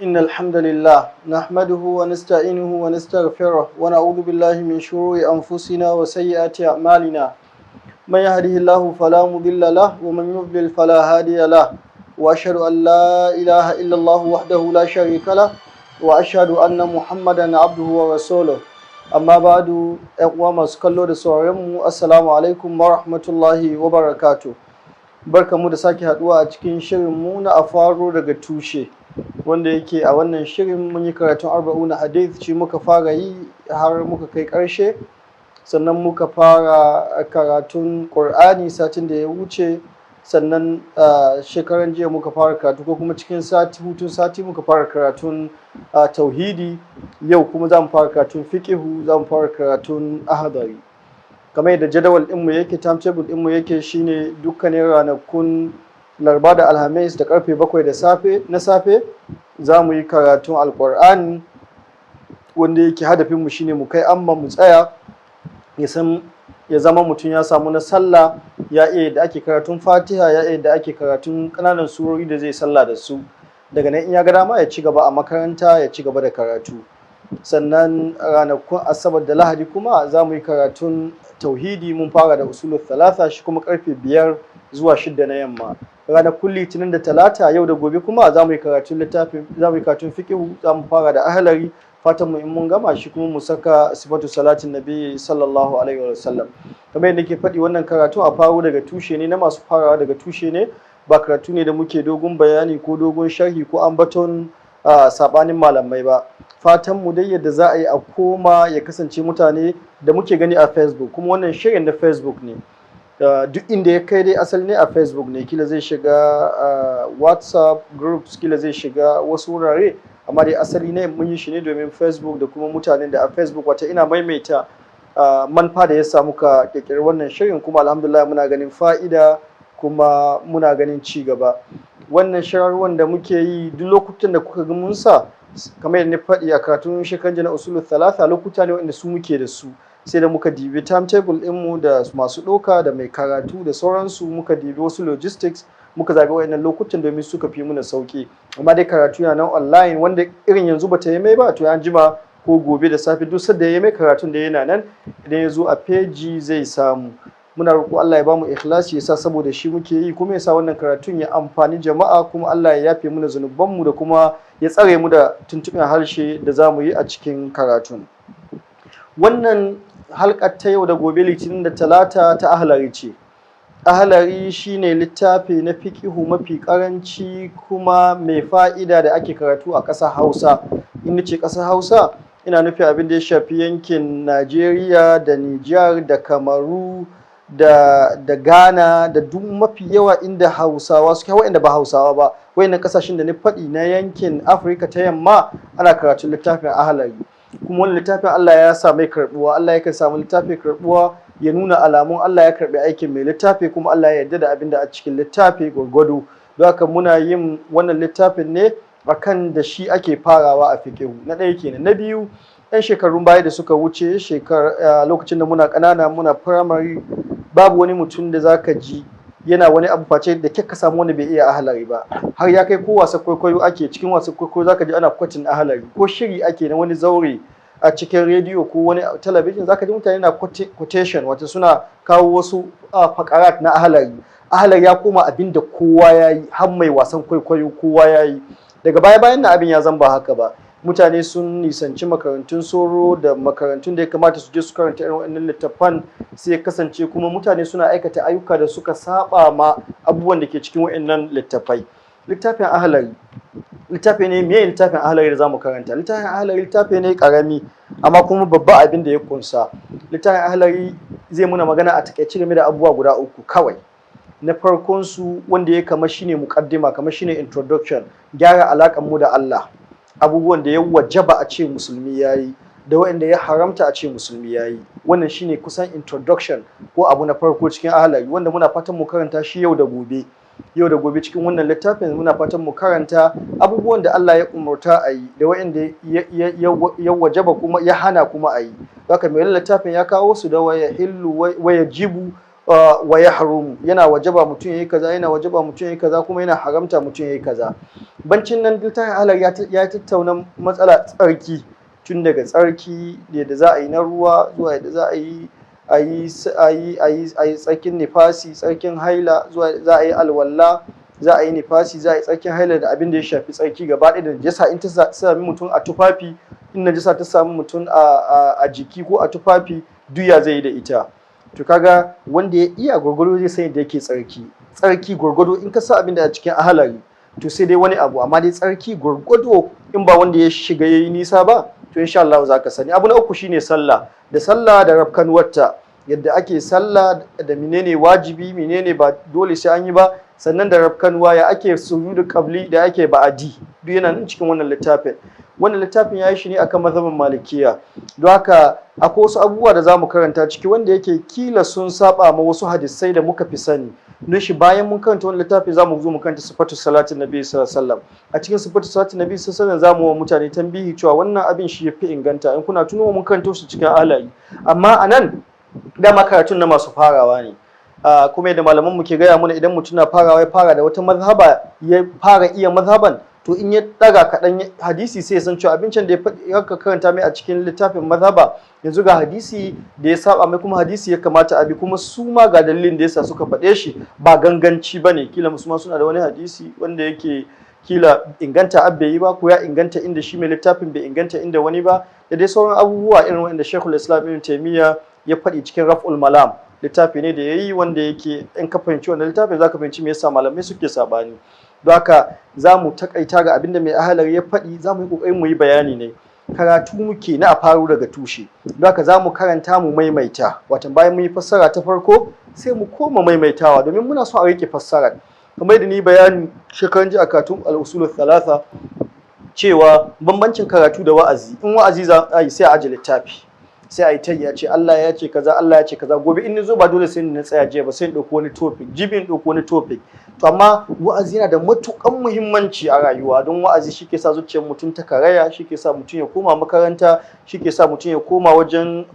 إن الحمد لله نحمده ونستعينه ونستغفره ونعوذ بالله من شرور أنفسنا وسيئات أعمالنا. من يهده الله فلا مضل له ومن يضلل فلا هادي له، وأشهد أن لا إله إلا الله وحده لا شريك له، وأشهد أن محمدا عبده ورسوله. Amma ba'du, 'yan uwa masu kallo da sauraron mu, assalamu alaikum wa rahmatullahi wa barakatuh. Barkamu da sake haduwa a cikin shirin mu na A Faro Daga Tushe, wanda yake a wannan shirin mun yi karatun Arba'una Hadith, shi muka fara yi har muka kai karshe. Sannan muka fara karatun Qur'ani satin da ya wuce. Sannan shekaran jiya muka fara karatu, ko kuma cikin sati, hutun sati, muka fara karatun tauhidi. Yau kuma za mu fara karatun fiqihu, za mu fara karatun Ahdari. Kamar yadda jadawal ɗinmu yake, timetable ɗinmu yake, shine dukkanin ranakun Laraba da Alhamis da karfe 7 da safe na safe za mu yi karatun Alƙur'ani, wanda yake hadafinmu shine mu kai amma mu tsaya ya san ya zama mutum ya samu na sallah, ya iya da ake karatun Fatiha, ya iya da ake karatun ƙananan surori da zai sallah da su. Daga nan in ya ga dama ya ci gaba a makaranta, ya ci gaba da karatu. Sannan ranakun Asabar da Lahadi kuma za mu yi karatun tauhidi, mun fara da Usulul Thalatha, shi kuma karfe 5 zuwa 6 na yamma. Ranakun Litinin da Talata, yau da gobe, kuma za mu yi karatun littafin, za mu yi karatun fiqhu, za mu fara da Ahlari. Fatan mu in mun gama shi kuma mu saka Sifatu Salatin Nabi sallallahu alaihi wasallam. Kamar yadda nake faɗi, wannan karatu A Faro Daga Tushe ne, na masu farawa daga tushe ne. Ba karatu ne da muke dogon bayani ko dogon sharhi ko ambaton sabanin malamai ba. Fatan mu dai yadda za a yi a koma ya kasance mutane da muke gani a Facebook, kuma wannan shirin na Facebook ne, duk inda ya kai dai asali ne a Facebook ne. Kila zai shiga WhatsApp groups, kila zai shiga wasu wurare, amma dai asali ne mun yi shi ne domin Facebook da kuma mutanen da a Facebook. Wata ina maimaita manufa da ya sa muka ƙirƙiri wannan shirin, kuma alhamdulillah muna ganin fa'ida kuma muna ganin ci gaba. Wannan shirarwan da muke yi, duk lokutan da kuka ga mun sa, kamar yadda na faɗi a karatun shekaran na Usulul Thalatha, lokuta ne wanda su muke da su. Sai da muka dibi timetable ɗinmu da masu ɗauka da mai karatu da sauransu, muka dibi wasu logistics, muka zaɓi waɗannan lokutan domin suka fi muna sauƙi. Amma dai karatu yana nan online, wanda irin yanzu bata yi mai ba, to ya jima ko gobe da safe, duk sadda ya yi mai, karatun da yana nan, idan ya zo a peji zai samu. Muna roƙo Allah ya bamu ikhlasi, ya sa saboda shi muke yi, kuma ya sa wannan karatun ya amfani jama'a, kuma Allah ya yafe muna zunubanmu da kuma ya tsare mu da tuntuɓen harshe da za mu yi a cikin karatun. Wannan halkar ta yau da gobe, Litinin da Talata, ta Ahlari ce. Ahlari shine littafi na fiqihu mafi karanci kuma mai fa'ida da ake karatu a ƙasar Hausa. In ce ƙasar Hausa, ina nufin abin da ya shafi yankin Najeriya da Nijar da Kamaru da Ghana da duk mafi yawa inda Hausawa suke, waɗanda ba Hausawa ba. Wayannan ƙasashen da na faɗi na yankin Afirka ta Yamma ana karatun littafin Ahlari. Kuma wani littafin Allah ya sa mai karɓuwa. Allah yakan samu littafin karɓuwa, ya nuna alamun Allah ya karɓi aikin mai littafi, kuma Allah ya yarda da abin da a cikin littafi gwargwado. Don haka muna yin wannan littafin ne akan da shi ake farawa a fiqihu. Na ɗaya kenan. Na biyu, yan shekarun baya da suka wuce, lokacin da muna ƙanana, muna firamare, babu wani mutum da zaka ji yana wani abu face da ka samu wani bai iya Ahlari ba. Har ya kai ko wasa kwaikwayo ake, cikin wasa kwaikwayo zaka ji ana quoting Ahlari, ko shiri ake na wani zaure a cikin rediyo ko wani talabijin, zaka ji mutane na quotation, wato suna kawo wasu fakarat na Ahlari. Ahlari ya koma abin da kowa ya yi, har mai wasan kwaikwayo kowa ya yi. Daga baya bayan na abin ya zan ba haka ba. Mutane sun nisanci makarantun soro da makarantun da ya kamata su je su karanta irin waɗannan littattafan, sai ya kasance kuma mutane suna aikata ayyuka da suka saba ma abubuwan da ke cikin waɗannan littattafai. Littafin Ahlari littafi ne me? Littafin Ahlari da zamu karanta, littafin Ahlari littafi ne karami amma kuma babba abin da ya kunsa. Littafin Ahlari zai muna magana a takaice game da abubuwa guda uku kawai. Na farkon su, wanda ya kama shine muqaddima, kamar shine introduction, gyara alakan mu da Allah, abubuwan da ya wajaba a ce musulmi yayi da waɗanda ya haramta a ce musulmi yayi. Wannan shine kusan introduction ko abu na farko cikin Ahlari, wanda muna fatan mu karanta shi yau da gobe. Yau da gobe cikin wannan littafin muna fatan mu karanta abubuwan da Allah ya umarta a yi da waɗanda ya wajaba kuma ya hana kuma a yi. Haka mai littafin ya kawo su da waya hillu, waya jibu, Wa yahrum, yana wajaba mutum yayi kaza, yana wajaba mutum yayi kaza, kuma yana haramta mutum yayi kaza. Bancin nan, littafin ahlari ya tattauna matsala tsarki, tun daga tsarki yadda za a yi na ruwa zuwa yadda za a yi tsarkin nifasi, tsarkin haila, zuwa za a yi alwala, za a yi nifasi, za a yi tsarkin haila, da abin da ya shafi tsarki gaba ɗaya, da najasa in ta sami mutum a tufafi, in najasa ta sami mutum a jiki ko a tufafi, duk ya zai yi da ita. To kaga wanda ya iya gwargwado zai san yadda yake tsarki. Tsarki gwargwado, in ka sa abin da a cikin ahalari, to sai dai wani abu, amma dai tsarki gwargwado, in ba wanda ya shiga yayi nisa ba, to insha Allah za ka sani. Abu na uku shine sallah, da sallah da rafkanuwarta, yadda ake sallah, da menene wajibi, menene ba dole sai an yi ba, sannan da rafkanuwa, ya ake sujudu qabli, da ake ba'adi, duk yana nan cikin wannan littafin. Wannan littafin ya yi shi ne akan mazhabin Malikiya. Don haka akwai wasu abubuwa da za mu karanta ciki wanda yake kila sun saba ma wasu hadisai da muka fi sani. Don shi bayan mun karanta wannan littafi, za mu zo mu karanta Sifatu Salatin Nabi sallallahu alaihi wasallam. A cikin Sifatu Salatin Nabi sallallahu alaihi wasallam, za mu wa mutane tambihi cewa wannan abin shi yafi inganta. In kuna tuno, mun karanta su cikin ahlari, amma anan dama karatun na masu farawa ne. Kuma yadda malaman mu ke gaya mana, idan mutum na farawa ya fara da wata mazhaba, ya fara iya mazhaban, to in ya daga kaɗan hadisi, sai ya san cewa abincin da ya karanta mai a cikin littafin mazhaba, yanzu ga hadisi da ya saba mai, kuma hadisi ya kamata a bi, kuma su ma ga dalilin da yasa suka faɗe shi, ba ganganci bane. Kila su ma suna da wani hadisi wanda yake kila inganta abbe yi ba, ko ya inganta inda shi mai littafin bai inganta inda wani ba, da dai sauran abubuwa irin wanda Sheikhul Islam Ibn Taymiyyah ya faɗi cikin Raf'ul Malam. Littafi ne da ya yi wanda yake in ka fahimci wannan littafin, za ka fahimci me yasa malamai suke sabani. Don haka za mu takaita ga abinda mai ahalar ya faɗi, za mu yi ƙoƙarin mu yi bayani ne. Karatu muke na a faru daga tushe. Don haka za mu karanta mu maimaita, watan bayan mun yi fassara ta farko, sai mu koma maimaitawa, domin muna so a riƙe fassarar. Kamar yadda ni bayani shekaran jiya a karatun al-usul thalatha, cewa bambancin karatu da wa'azi: in wa'azi za a yi, sai a aje littafi, sai a yi tayi, a ce Allah ya ce kaza, Allah ya ce kaza. Gobe in ni zo, ba dole sai na tsaya jiya ba, sai in ɗauko wani topic, jibi in ɗauko wani topic. To amma wa'azi yana da matukan muhimmanci a rayuwa, don wa'azi shi ke sa zuciyar mutum ta karaya, shi ke sa mutum ya koma makaranta, shi ke sa mutum ya koma wajen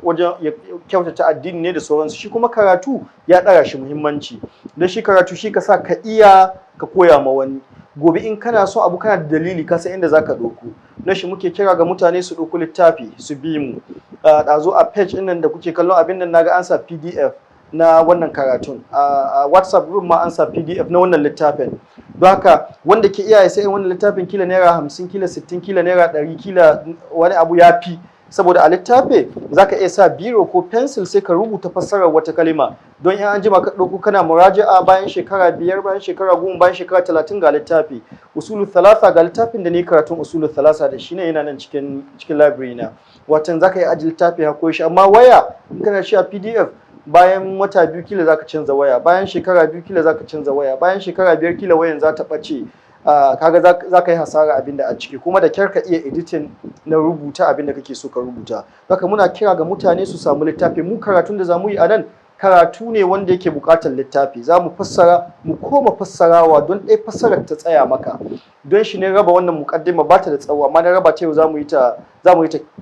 ya kyautata addini ne da sauransu. Shi kuma karatu ya ɗara shi muhimmanci, don shi karatu shi ka sa ka iya ka koya ma wani. Gobe in kana so abu, kana da dalili, ka san inda zaka ɗauko. Na shi muke kira ga mutane su ɗauko littafi su bi mu. Ɗazu a page ɗin nan da kuke kallon abin nan, naga an sa PDF na wannan karatun. A WhatsApp group ma an sa PDF na wannan littafin. Don haka wanda ke iya sai wannan littafin, kila naira 50, kila 60, kila naira 100, kila wani abu, ya fi. Saboda a littafi zaka iya sa biro ko pencil, sai ka rubuta fassarar wata kalima, don in an jima ka ɗauko kana muraja'a, bayan shekara 5, bayan shekara 10, bayan shekara 30, ga littafi Usulu Thalatha, ga littafin da ni karatun Usulu Thalatha da shi ne, yana nan cikin library na. Watan zaka yi aji littafi ha koyi shi. Amma waya, in kana shi a PDF, bayan wata 2 kila zaka canza waya, bayan shekara 2 kila zaka canza waya, bayan shekara 5 kila wayan za ta ɓace. Kaga za ka yi hasara abin da a ciki, kuma da kyar ka iya editing na rubuta abin da kake so ka rubuta. Haka muna kira ga mutane su samu littafi. Mu karatun da za mu yi a nan, karatu ne wanda yake buƙatar littafi. Za mu fassara, mu koma fassarawa, don ɗaya fassarar ta tsaya maka. Don shi ne raba wannan muƙaddima, ba ta da tsawo, amma na raba ta yau, za mu yi ta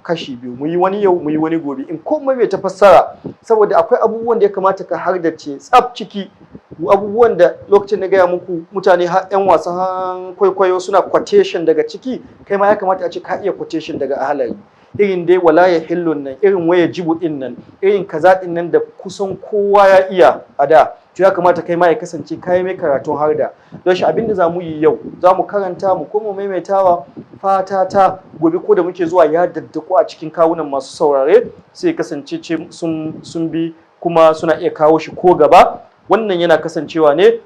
kashi biyu, mu yi wani yau, mu yi wani gobe, in komai mai ta fassara, saboda akwai abubuwan da ya kamata ka hardace tsaf ciki, abubuwan da lokacin na gaya muku, mutane har 'yan wasan kwaikwayo suna quotation daga ciki. Kai ma ya kamata a ce ka iya quotation daga ahalari, irin dai wala ya hillun nan, irin waya jibu din nan, irin kaza din nan da kusan kowa ya iya a da. To ya kamata kai ma ya kasance kai mai karatun har da. Don shi abinda za mu yi yau, za mu karanta mu koma maimaitawa. Fata ta, gobe ko da muke zuwa, ya daddaku a cikin kawunan masu saurare, sai kasance ce sun bi kuma suna iya kawo shi ko gaba. Wannan yana kasancewa ne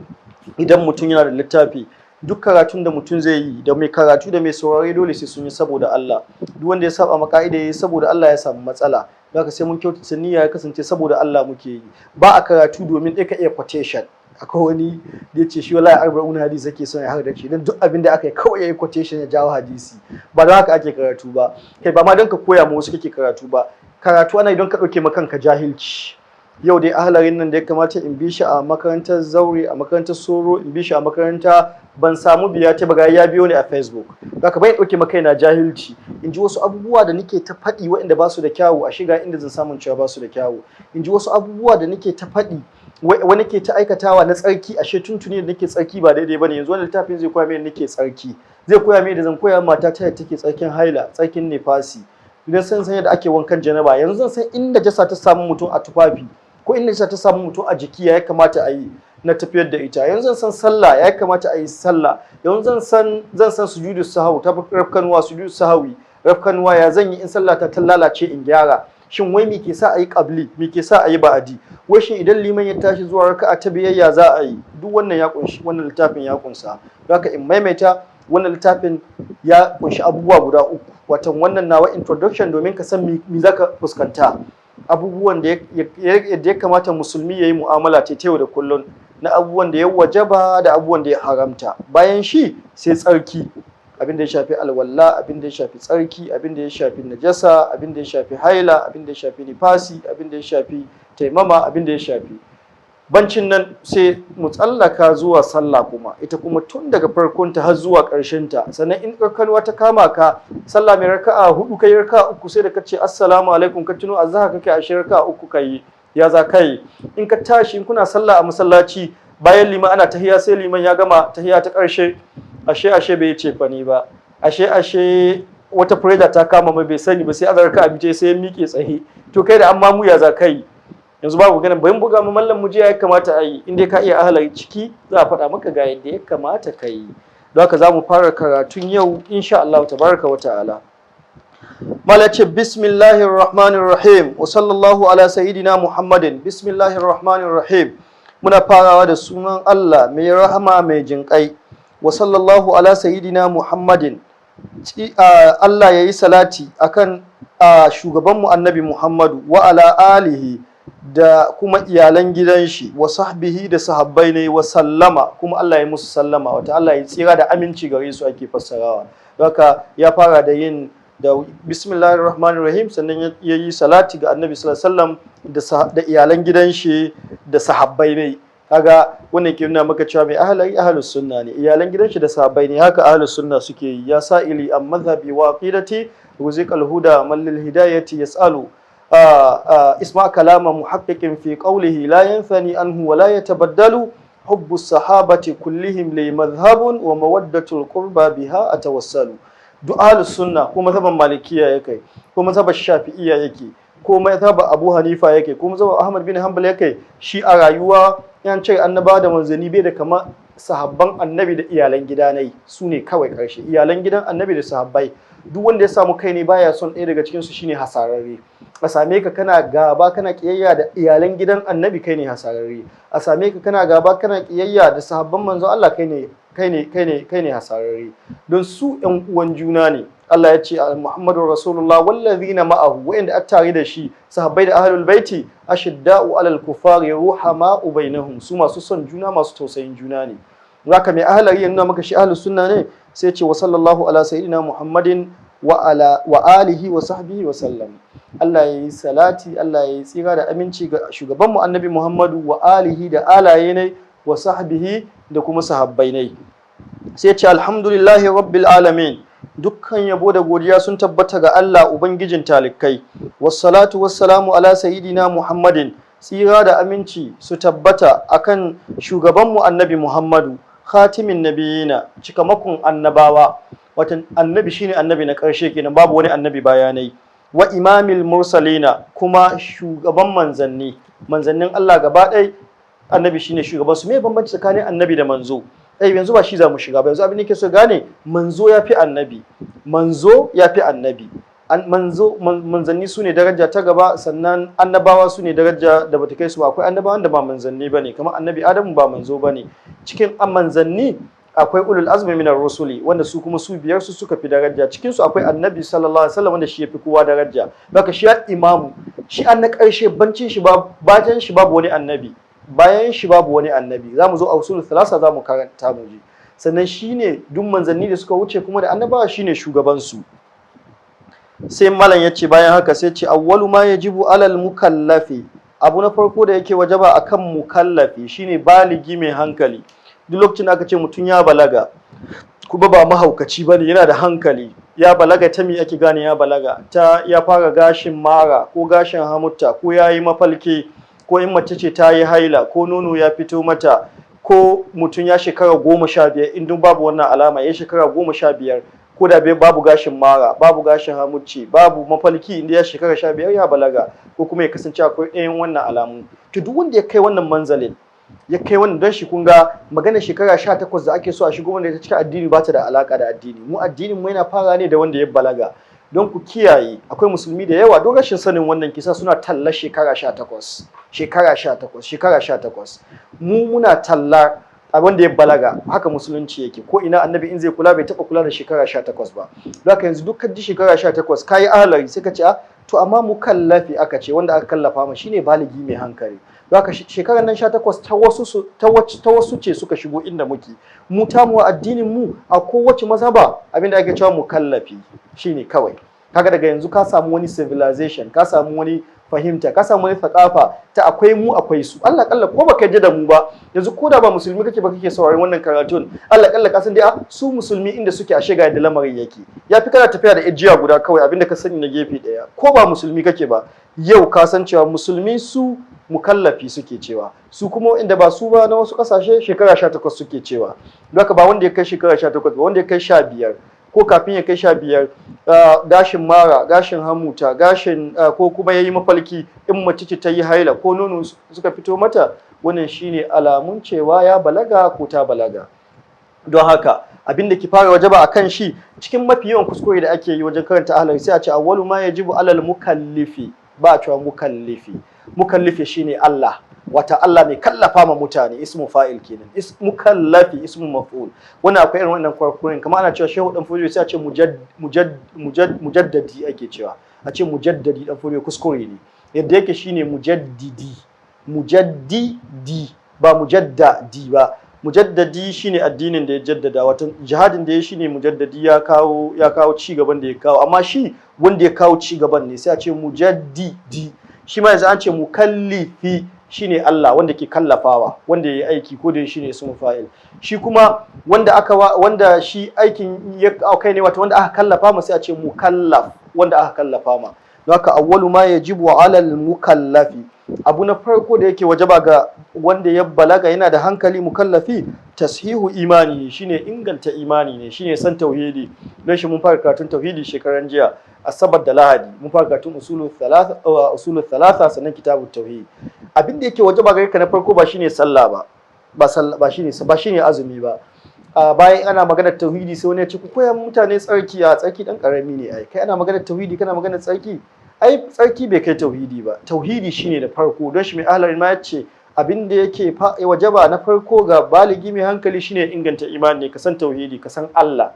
idan mutum yana da littafi. Duk karatun da mutum zai yi, da mai karatu da mai saurare, dole sai sun yi saboda Allah. Duk wanda ya saba ma ka'ida yayi saboda Allah, ya samu matsala. Haka sai mun kyautata niyya, ya kasance saboda Allah muke yi. Ba a karatu domin ɗaya ka iya quotation. Akwai wani da ya ce shi wallahi Arba'un Hadisi yake son ya har da shi, don duk abin da aka yi kawai yayi quotation, ya jawo hadisi. Ba don haka ake karatu ba. Kai, ba ma don ka koya ma wasu kake karatu ba. Karatu ana yi don ka ɗauke ma kanka jahilci. Yau dai ahalarin nan da ya kamata in bi shi a makarantar zaure, a makarantar soro, in bi shi a makaranta, ban samu biya ta ba, ya biyo ni a Facebook. Haka bai ɗauke maka na jahilci. In ji wasu abubuwa da nake ta faɗi waɗanda ba su da kyawu, a shiga inda zan samun cewa ba su da kyawu. In ji wasu abubuwa da nake ta faɗi Wani ke ta aikatawa na tsarki, ashe tuntuni da nake tsarki ba daidai bane. Yanzu wannan littafin zai koya mini nake tsarki, zai koya mini da zan koya mata ta yadda take tsarkin haila, tsarkin nifasi, idan san yadda ake wankan janaba. Yanzu zan san inda jasa ta samu mutum a tufafi ko inda jasa ta samu mutum a jiki, ya kamata a yi na tafiyar da ita. Yanzu zan san sallah, ya kamata a yi sallah. Yanzu zan san sujudu sahau ta rafkanuwa, sujudu sahawi rafkanuwa, ya zan yi in sallah ta lalace in gyara. Shin wai me ke sa a yi qabli, me ke sa a yi ba'adi? Wai shin idan liman ya tashi zuwa raka'a ta biyayya za a yi? Duk wannan ya kunshi, wannan littafin ya kunsa. Haka in maimaita, wannan littafin ya kunshi abubuwa guda uku. Watan wannan nawa introduction domin ka san me zaka fuskanta, abubuwan da ya kamata musulmi ya yi mu'amala ta yau da kullum, na abubuwan da ya wajaba da abubuwan da ya haramta. Bayan shi sai tsarki, abin da ya shafi alwala, abin da ya shafi tsarki, abin da ya shafi najasa, abin da ya shafi haila, abin da ya shafi nifasi, abin da ya shafi taimama, abin da ya shafi bancin nan. Sai mu tsallaka zuwa sallah kuma, ita kuma tun daga farkonta har zuwa ta. Sannan in rafkanuwa ta kama ka, sallah mai raka'a hudu kai raka'a uku, sai da ka ce "Assalamu alaikum" ka tuno azhar kake, ashe raka'a uku kai, ya za kai? In ka tashi, in kuna sallah a masallaci, bayan liman ana tahiya, sai liman ya gama tahiya ta ƙarshe, ashe bai ce fani ba, ashe wata prayer ta kama mai bai sani ba, sai azar ka abice sai ya miƙe tsaye. To kai da amma mu ya za kai? Yanzu babu ganin bayan buga mu mallam mu je, ya kamata a yi? In dai ka iya ahalari ciki, za a faɗa maka ga yadda ya kamata ka yi. Don haka za mu fara karatun yau insha Allah tabaraka wa ta'ala. Mala ce: "Bismillahir rahmanir rahim, wa sallallahu ala sayyidina Muhammadin." Bismillahir rahmanir rahim, muna farawa da sunan Allah mai rahama mai jinƙai. Wa sallallahu ala sayyidina Muhammadin, Allah ya yi salati akan shugabanmu Annabi Muhammadu, wa ala alihi, da kuma iyalan gidan shi, wa sahbihi, da sahabbai ne, wa sallama, kuma Allah ya musu sallama, wata Allah ya tsira da aminci gare su ake fassarawa. Haka ya fara da yin da bismillahir rahmanir rahim, sannan ya yi salati ga Annabi sallallahu alaihi wasallam da iyalan gidan shi da sahabbai ne. Kaga wannan ke nuna maka cewa mai ahlari ahlus sunna ne, iyalan gidan shi da sahabbai ne. Haka ahlus sunna suke yi. Ya sa'ili an madhhabi wa aqidati, ruziqal huda man lil hidayati yas'alu, isma kalama muhaqqiqin fi qawlihi la yanthani anhu wa la yatabaddalu, hubbu sahabati kullihim li madhhabun wa mawaddatul qurba biha atawassalu. Duk ahlus sunna, ko mazhaban malikiya yake, ko mazhaban shafi'iyya yake, ko mazhaban Abu Hanifa yake, ko mazhaban Ahmad bin Hanbal yake, shi a rayuwa yan ce annaba da manzanni bai da kama sahabban Annabi da iyalan gida nai, su ne kawai karshe, iyalan gidan Annabi da sahabbai. Duk wanda ya samu kai ne baya son ɗaya daga cikin su shine hasararre. A same ka kana gaba, kana kiyayya da iyalan gidan Annabi, kai ne hasararre. A same ka kana gaba, kana kiyayya da sahabban manzon Allah, kai ne hasararre, don su ƴan uwan juna ne. Allah ya ce: "Muhammadu Rasulullah wallazina ma'ahu", wa'inda a tare da shi, sahabbai da ahlul baiti, "ashidda'u alal kufari ruhama'u bainahum", su masu son juna, masu tausayin juna ne. Zaka mai ahlari ya nuna maka shi ahlus sunna ne, sai ce: "Wa sallallahu ala sayyidina Muhammadin wa ala wa alihi wa sahbihi wa sallam." Allah ya yi salati, Allah ya yi tsira da aminci ga shugabanmu Annabi Muhammadu, wa alihi, da alaye ne, wa sahbihi, da kuma sahabbai ne. Sai ce: "Alhamdulillahi rabbil alamin", dukkan yabo da godiya sun tabbata ga Allah ubangijin talikai. Wassalatu wassalamu ala sayyidina Muhammadin, tsira da aminci su tabbata akan shugabanmu Annabi Muhammadu, khatimin nabiyina, cikamakon annabawa, watan Annabi shine annabi na ƙarshe kenan, babu wani annabi bayanai, wa imamil mursalina, kuma shugaban manzanni, manzannin Allah gaba ɗaya Annabi shine shugaban su. Me bambanci tsakanin annabi da manzo? Eh, yanzu ba shi za mu shiga ba. Yanzu abin da ke so gane, manzo ya fi annabi, manzo ya fi annabi. Manzo, manzanni su ne daraja ta gaba, sannan annabawa su ne daraja da bata kai su ba. Akwai annabawan da ba manzanni bane, kamar Annabi Adamu ba manzo bane. Cikin manzanni akwai ulul azmi minar rusuli, wanda su kuma su biyar su suka fi daraja. Cikin su akwai Annabi sallallahu alaihi wasallam, wanda shi yafi kowa daraja. Baka shi imamu, shi an na karshe, bancin shi ba, bayan shi babu wani annabi, bayan shi babu wani annabi. Zamu zo a usulul thalatha zamu karanta mu ji. Sannan shine duk manzanni da suka wuce kuma da annabawa shine shugaban su. Sai malam ya ce, bayan haka sai ce: "Awwalu ma yajibu alal mukallafi", abu na farko da yake wajaba akan mukallafi shine baligi mai hankali. Duk lokacin da aka ce mutum ya balaga, kuma ba mahaukaci bane, yana da hankali, ya balaga. Ta me ake gane ya balaga? Ta ya fara gashin mara ko gashin hamutta, ko ya yi mafalki, Ko in mace ce ta yi haila, ko nono ya fito mata, ko mutum ya shekara 15, in duk babu wannan alama, ya shekara 15, ko da bai babu gashin mara, babu gashin hamucci, babu mafalki, inda ya shekara 15 ya balaga, ko kuma ya kasance akwai ɗayan wannan alamu. To duk wanda ya kai wannan manzalin, ya kai wannan, don shi kun ga magana shekara 18 da ake so a shigo wanda ta cikin addini ba ta da alaka da addini. Mu addinin mu yana fara ne da wanda ya balaga. Don ku kiyaye, akwai musulmi da yawa, don rashin sanin wannan kisa suna talla shekara 18, shekara 18, shekara 18. Mu muna talla a wanda ya balaga. Haka musulunci yake. Ko ina annabi in zai kula, bai taba kula da shekara 18 ba. Don haka yanzu duk ji shekara 18 kayi ahlari, sai ka ce a to, amma mukallafi aka ce, wanda aka kallafa ma shine baligi mai hankali. Don haka shekarar nan 18 ta wasu ce suka shigo inda muke. Mu tamu addinin mu a kowace mazhaba, abinda ake cewa mukallafi shine kawai. Kaga daga yanzu ka samu wani civilization, ka samu wani fahimta, ka samu wani thakafa ta akwai mu akwai su. Allah kalla ko baka yarda da mu ba, yanzu ko da ba musulmi kake ba kake sauraron wannan karatun, Allah kalla ka san dai su musulmi inda suke a shiga da lamarin yake. Yafi kana tafiya da ijiya guda kawai, abinda ka sani na gefe daya. Ko ba musulmi kake ba, yau ka san cewa musulmi su mukallafi suke cewa, su kuma inda ba su ba na wasu kasashe shekara 18 suke cewa. Don haka ba wanda ya kai shekara 18 ba, wanda ya kai 15 ko kafin ya kai 15, gashin mara, gashin hamuta, gashin ko kuma ya yi mafalki, in mace ce ta yi haila, ko nono suka fito mata, wannan shine alamun cewa ya balaga ko ta balaga. Don haka abin da ki fara wajaba akan shi, cikin mafi yawan kuskure da ake yi wajen karanta ahlari, sai a ce awwalu ma yajibu alal mukallifi. Ba a cewa mukallifi. Mukallifi shine Allah, wata Allah mai kallafa ma mutane, ismu fa'il kenan. Mukallafi ismu maf'ul. Wannan akwai irin wannan kwarkurin, kamar ana cewa Shehu Dan Fodiyo, sai a ce mujaddadi ake cewa, a ce mujaddadi Dan Fodiyo, kuskure ne. Yadda yake shine mujaddidi, mujaddidi, ba mujaddadi ba. Mujaddadi shine addinin da ya jaddada, wato jihadin da ya shine mujaddadi, ya kawo ci gaban da ya kawo. Amma shi wanda ya kawo ci gaban ne sai a ce mujaddidi. Shi ma yanzu an ce mukallifi shine Allah wanda ke kallafawa, wanda ya yi aiki ko da shine ismu fa'il. Shi kuma wanda aka wanda shi aikin ya kai ne, wato wanda aka kallafa ma, sai a ce mukallaf, wanda aka kallafa ma. Don haka awwalu ma yajibu alal mukallafi, abu na farko da yake wajaba ga wanda ya balaga yana da hankali, mukallafi, tashihu imani, shine inganta imani ne, shine san tauhidi. Don shi mun fara karatun tauhidi shekaran jiya Asabar da Lahadi, mun fara karatun usulu thalatha, sannan kitabut tauhid. Abin da yake wajaba gare ka na farko ba shine sallah ba, ba sallah ba, shine ba shine azumi ba. Bayan ana maganar tauhidi sai wani ya ce ku koya mutane tsarki. A tsarki dan karami ne ai. Kai ana maganar tauhidi kana maganar tsarki? Ai tsarki bai kai tauhidi ba. Tauhidi shine da farko. Don shi mai ahlari ma yace abin da yake wajaba na farko ga baligi mai hankali shine inganta imani, ka san tauhidi, ka san Allah,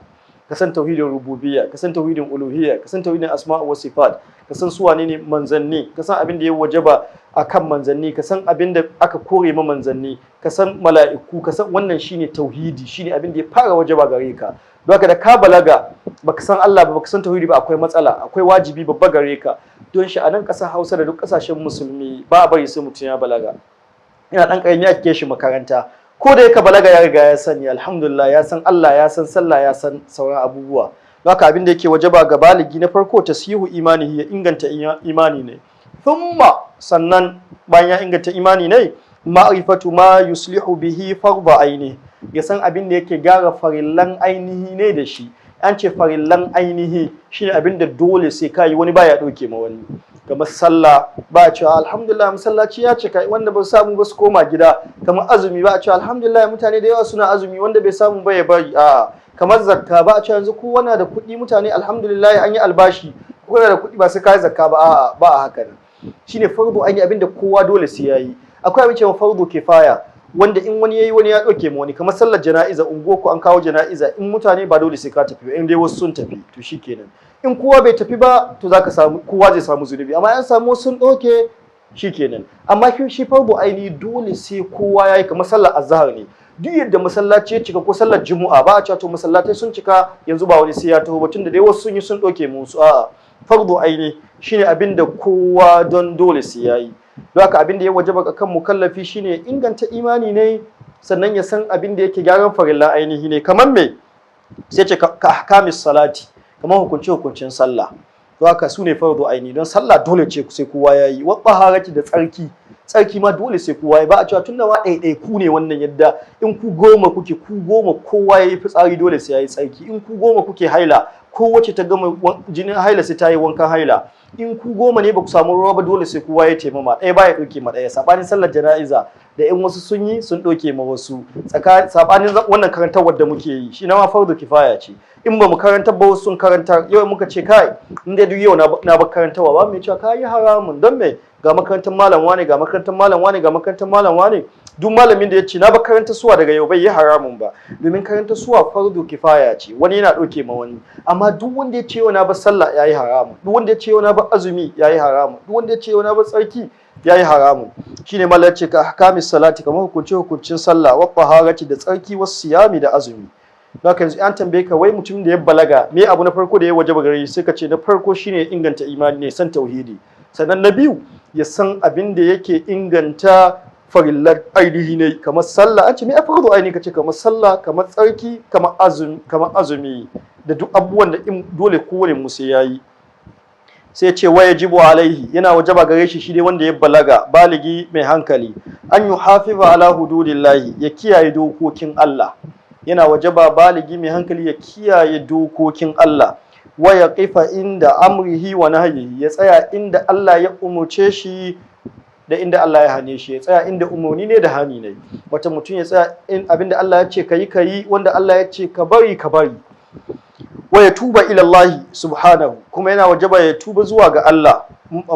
ka san tauhidin rububiyya, ka san tauhidin uluhiyya, ka san tauhidin asma' wa sifat, ka san su wane ne manzanni, ka san abin da ya wajaba akan manzanni, ka san abin da aka kore ma manzanni, ka san mala'iku, ka san wannan shine tauhidi, shine abin da ya fara wajaba gare ka. Don haka da ka balaga baka san Allah ba, baka san tauhidi ba, akwai matsala, akwai wajibi babba gare ka. Don shi a nan ƙasar Hausa da duk ƙasashen musulmi ba a bari sai mutum ya balaga. Ina ɗan ƙarami ake shi makaranta. Ko da yaka balaga ya riga ya sani, alhamdulillah, ya san Allah, ya san sallah, ya san sauran abubuwa. Haka abin da yake wajaba ga baligi na farko tasihu imani, ya inganta imani ne. Thumma, sannan bayan ya inganta imani ne, ma'rifatu ma yuslihu bihi farda aini, ya san abin da yake gyara farillan ainihi ne da shi. An ce farillan ainihi shine abin da dole sai ka yi, wani baya ɗauke ma wani. Kamar sallah, ba a cewa alhamdulillah masallaci ya cika, wanda ba samu ba su koma gida. Kamar azumi, ba a cewa alhamdulillah mutane da yawa suna azumi, wanda bai samu ba ya bari. A'a. Kamar zakka, ba a cewa yanzu kowa na da kuɗi, mutane alhamdulillah an yi albashi, kowa da kuɗi, ba sai kai zakka ba. A'a, ba a haka nan. Shine fardu aini, abin da kowa dole sai yayi. Akwai abin cewa fardu kifaya, wanda in wani yayi wani ya ɗauke ma wani, kamar sallar jana'iza. Unguwar ku an kawo jana'iza, in mutane ba dole sai ka tafi ba, in dai wasu sun tafi to shikenan. In kowa bai tafi ba to zaka samu, kowa zai samu zunubi, amma an samu sun ɗauke shikenan. Amma shi fardu aini dole sai kowa yayi, kamar sallar azhar ne, duk yadda masallaci ya cika, ko sallar Juma'a, ba a cewa to masallatai sun cika yanzu, ba wani sai ya taho ba, tunda dai wasu sun yi sun ɗauke musu. A'a, fardu aini shine abin da kowa don dole sai yayi. Don haka abin da ya wajaba kan mukallafi shine inganta imani ne, sannan ya san abin da yake gyaran farilla ainihi ne. Kamar me? Sai ce ka ahkamis salati, kamar hukunce hukuncin sallah. Don haka su ne fardu aini, don sallah dole ce sai kowa yayi. Wa taharati, da tsarki. Tsarki ma dole sai kowa ya ba a cewa tunda ma ɗaiɗaiku ne wannan, yadda in ku 10 kuke, ku 10 kowa ya yi fitsari dole sai ya yi tsarki. In ku 10 kuke haila, kowace ta gama jinin haila sai ta yi wankan haila. In ku 10 ne ba ku samu ruwa ba, dole sai kowa ya taimama. Ɗaya ba ya ɗauke ma ɗaya. Saɓanin sallar jana'iza da in wasu sun yi sun ɗauke ma wasu, saɓanin wannan karantarwar da muke yi, shi na ma fardu kifaya ce. In ba mu karantar ba, wasu sun karantar. Yau muka ce kai, in dai duk yau na ba karantarwa ba mai cewa ka yi haramun. Don me? Ga makarantar malam wane, ga makarantar malam wane, ga makarantar malam wane. Duk malamin da ya ce na ba karanta suwa daga yau, bai yi haramun ba, domin karanta suwa fardu kifaya ce, wani yana ɗauke ma wani. Amma duk wanda ya ce yau na ba sallah, ya yi haramun. Duk wanda ya ce yau na ba azumi, ya yi haramun. Duk wanda ya ce yau na ba tsarki, ya yi haramun. Shine mallar ce ka ahkamis salati, kamar hukunce hukuncin sallah, wa taharati, da tsarki, wasu siyami, da azumi. Haka yanzu an tambaye ka, wai mutum da ya balaga, me abu na farko da ya wajaba gare shi? Sai ka ce na farko shine inganta imani ne, san tauhidi. Sannan na biyu, ya san abin da yake inganta farillar ainihi ne, kamar sallah. An ce me fardu ainihi? Kace kamar sallah, kamar tsarki, kamar azumi, kamar azumi da duk abubuwan da in dole kowane mu sai yayi. Sai ce wa yajibu alaihi, yana wajaba gare shi, shi dai wanda ya balaga, baligi mai hankali, an yuhafiza ala hududillahi, ya kiyaye dokokin Allah. Yana wajaba baligi mai hankali ya kiyaye dokokin Allah. Wa ya qifa inda amrihi wa nahyihi, ya tsaya inda Allah ya umurce shi da inda Allah ya hane shi, ya tsaya inda umarni ne da hani ne. Wata mutum ya tsaya in abinda Allah ya ce kayi kayi, wanda Allah ya ce ka bari ka bari. Wa ya tuba ila Allah subhanahu, kuma yana wajaba ya tuba zuwa ga Allah